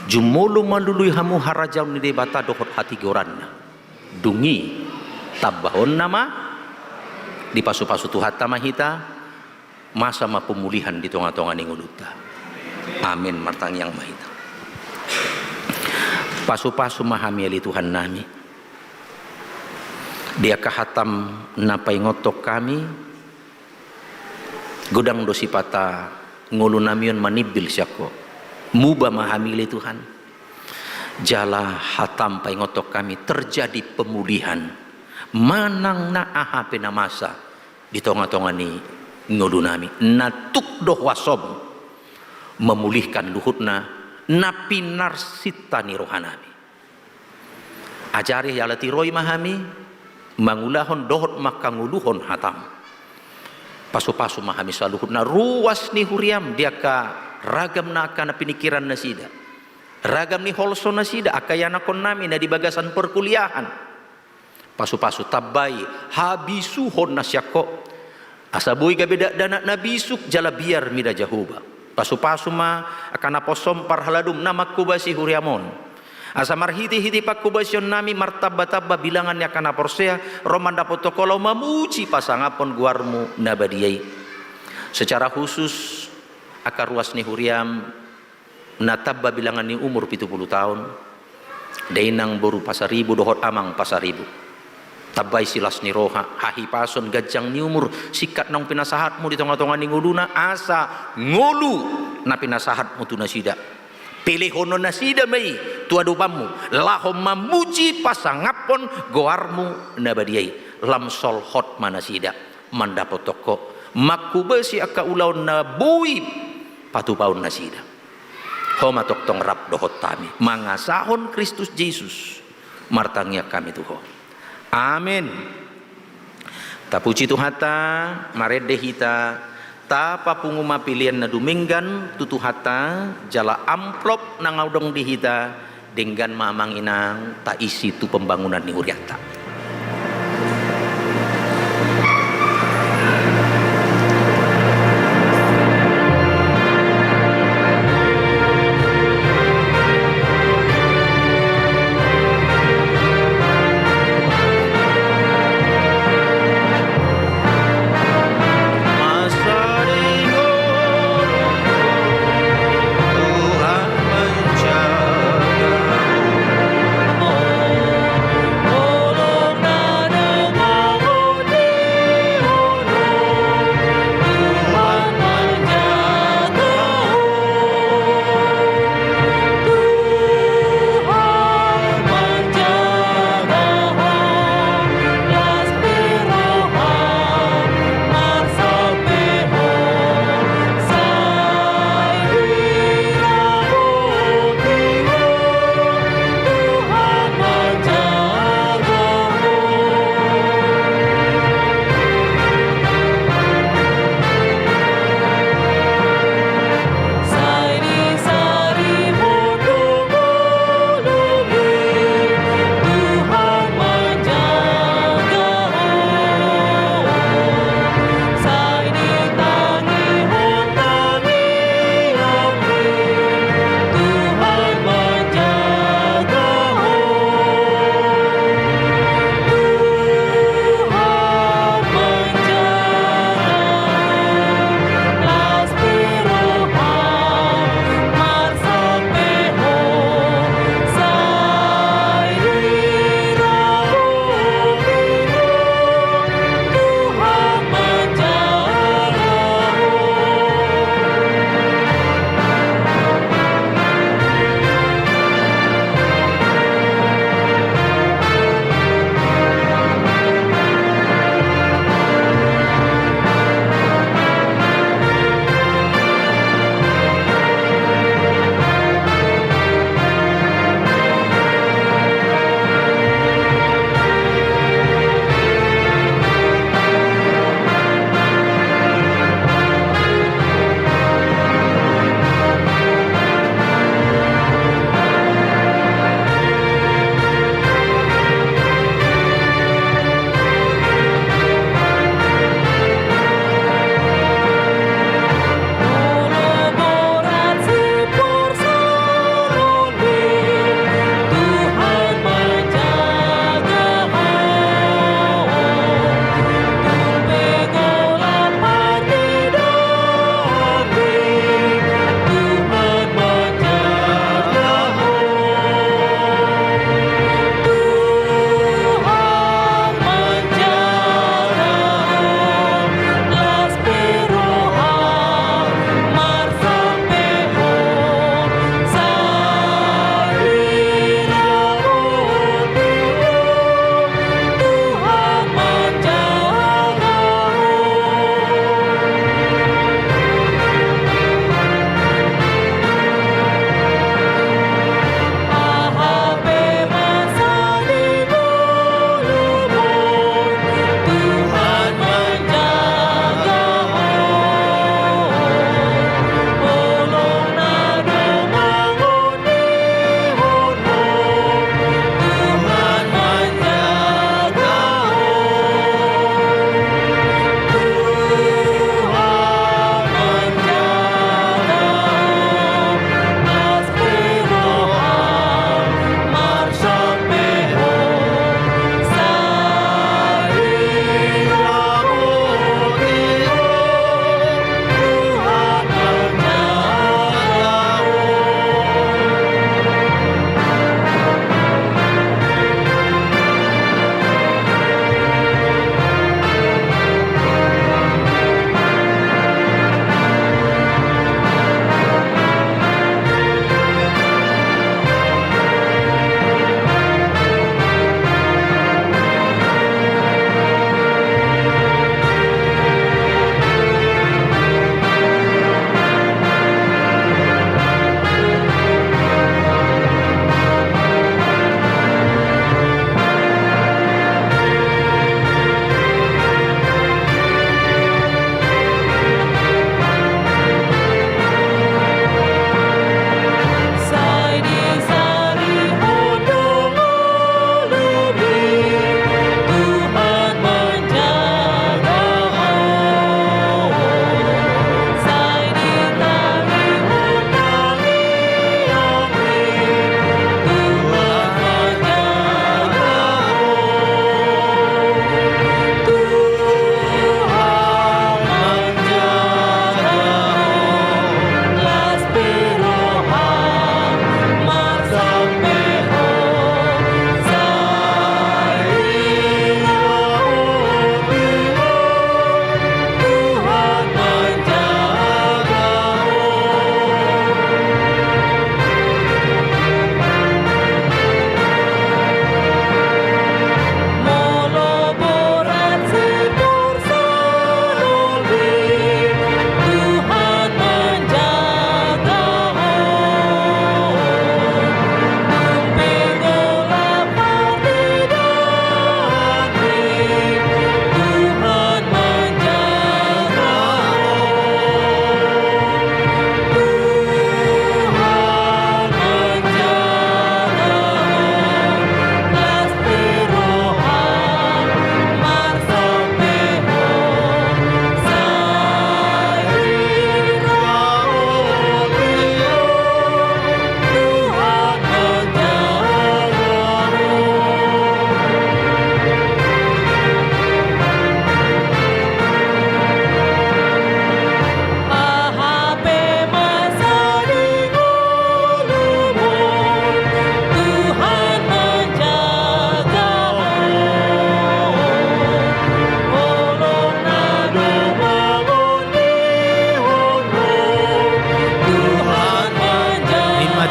Jumolo malului hamu harajaon ni Debata dohot hatigoranna. Dung i tambahon nama. Dipasu-pasu Tuhanta ma hita. Masa ma pemulihan di tonga-tonga ni ngolunta. Amin. Martangiang ma hita. Pasu-pasu ma hami ale Tuhannami. Di angka hatam na paingothon hami, godang do sipata ngolunami on manimbil sian Ho. Muba ma hami ale Tuhan. Jala hatam paingothon hami terjadi pemulihan. Manang na aha pe na masa di tonga-tonga ni ngolunami. Na tuk do huasoM memulihkan luhutna na pinarsinta ni rohanami. Ajari jala tiroi ma hami mangulahon dohot mangkangoluhon hatam. Pasu-pasu ma hami saluhutna ruas ni huriaM di angka ragam na angka na pinikiran nasida. Ragam ni holso nasida, angka ianakhonnami na di bagasan perkuliahan. Pasu-pasu, tambai habisuhon na sian Ho. Asa boi gabe dakdanak na bisuk jala biar mida Jahowa. Pasu-pasu ma angka naposoM, parhaladoM na mangkobasi huriaM on. Asa marhite-hite pangkobasionnami martamba-tamba bilangan ni angka na porsea ro mandapothon Ho laho mamuji pasangaphon goarMu na badia i. Secara khusus angka ruas ni huriaM na tamba bilangan ni umur pitu pulu taon, dainang boru Pasaribu dohot amang Pasaribu. Tambai silas ni roha, hahipason, ganjang ni umur, singkat naung pinasahatMu di tonga-tonga ni ngoluna, asa ngolu na pinasahatMu tu nasida, pelehonon nasida ma i tu adopanMu, laho mamuji pasangaphon goarMu na badia i. Lam solhot ma nasida mandapothon Ho, mangkobasi angka ulaon na boi patupaon nasida. Ho ma tongtong rap dohot hami, mangasahon Kristus Jesus martangiang hami tu Ho. Amen. Tapuji Tuhanta, marende hita, tapapungu ma pelean na dumenggan tu Tuhanta, jala amplop na adong di hita, denggan ma amang inang taisi tu pembangunan ni hurianta.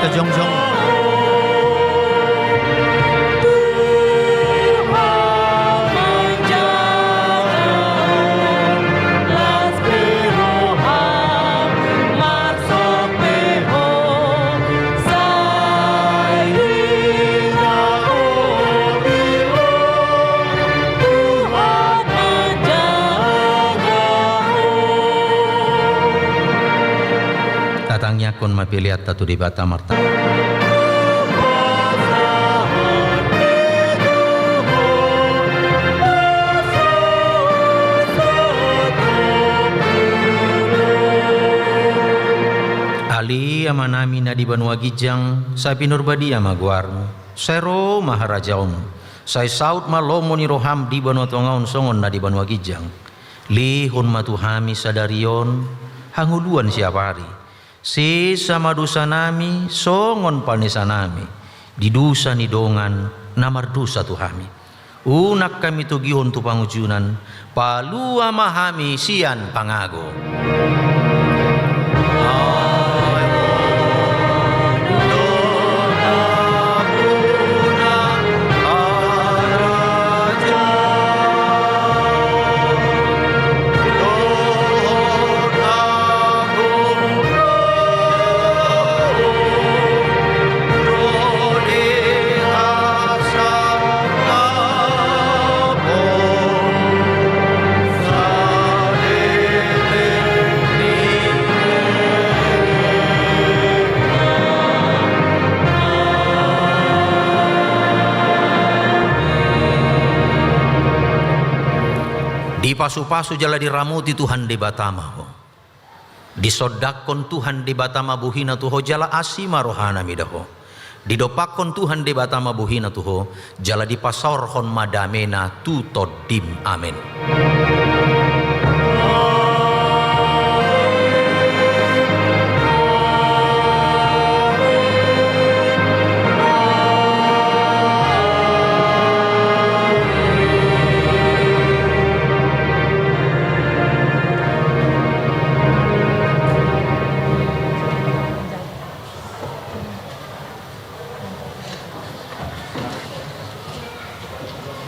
Jongjong. Tatangiangkon ma peleanta tu Debata marta. Ale Amanami na di banua ginjang, sai pinarbadia ma goarmu, sai ro ma harajaonmu, sai saut ma lomo ni roham di banua tonga on songon na di banua ginjang. Lehon ma tu hami sadari on hangoluan siapari. Sesa ma dosanami songon panesanami di dosa ni dongan na mardosa tu hami. Unang hami togihon tu pangunjunan, palua ma hami sian pangago. Dipasupasu jala diramoti Tuhan Debata ma ho. Disondangkon Tuhan Debata ma bohina tu ho jala asi ma rohana mida ho. Didompakkon Tuhan Debata ma bohina tu ho jala dipasaorhon ma damena tu tondim. Amen.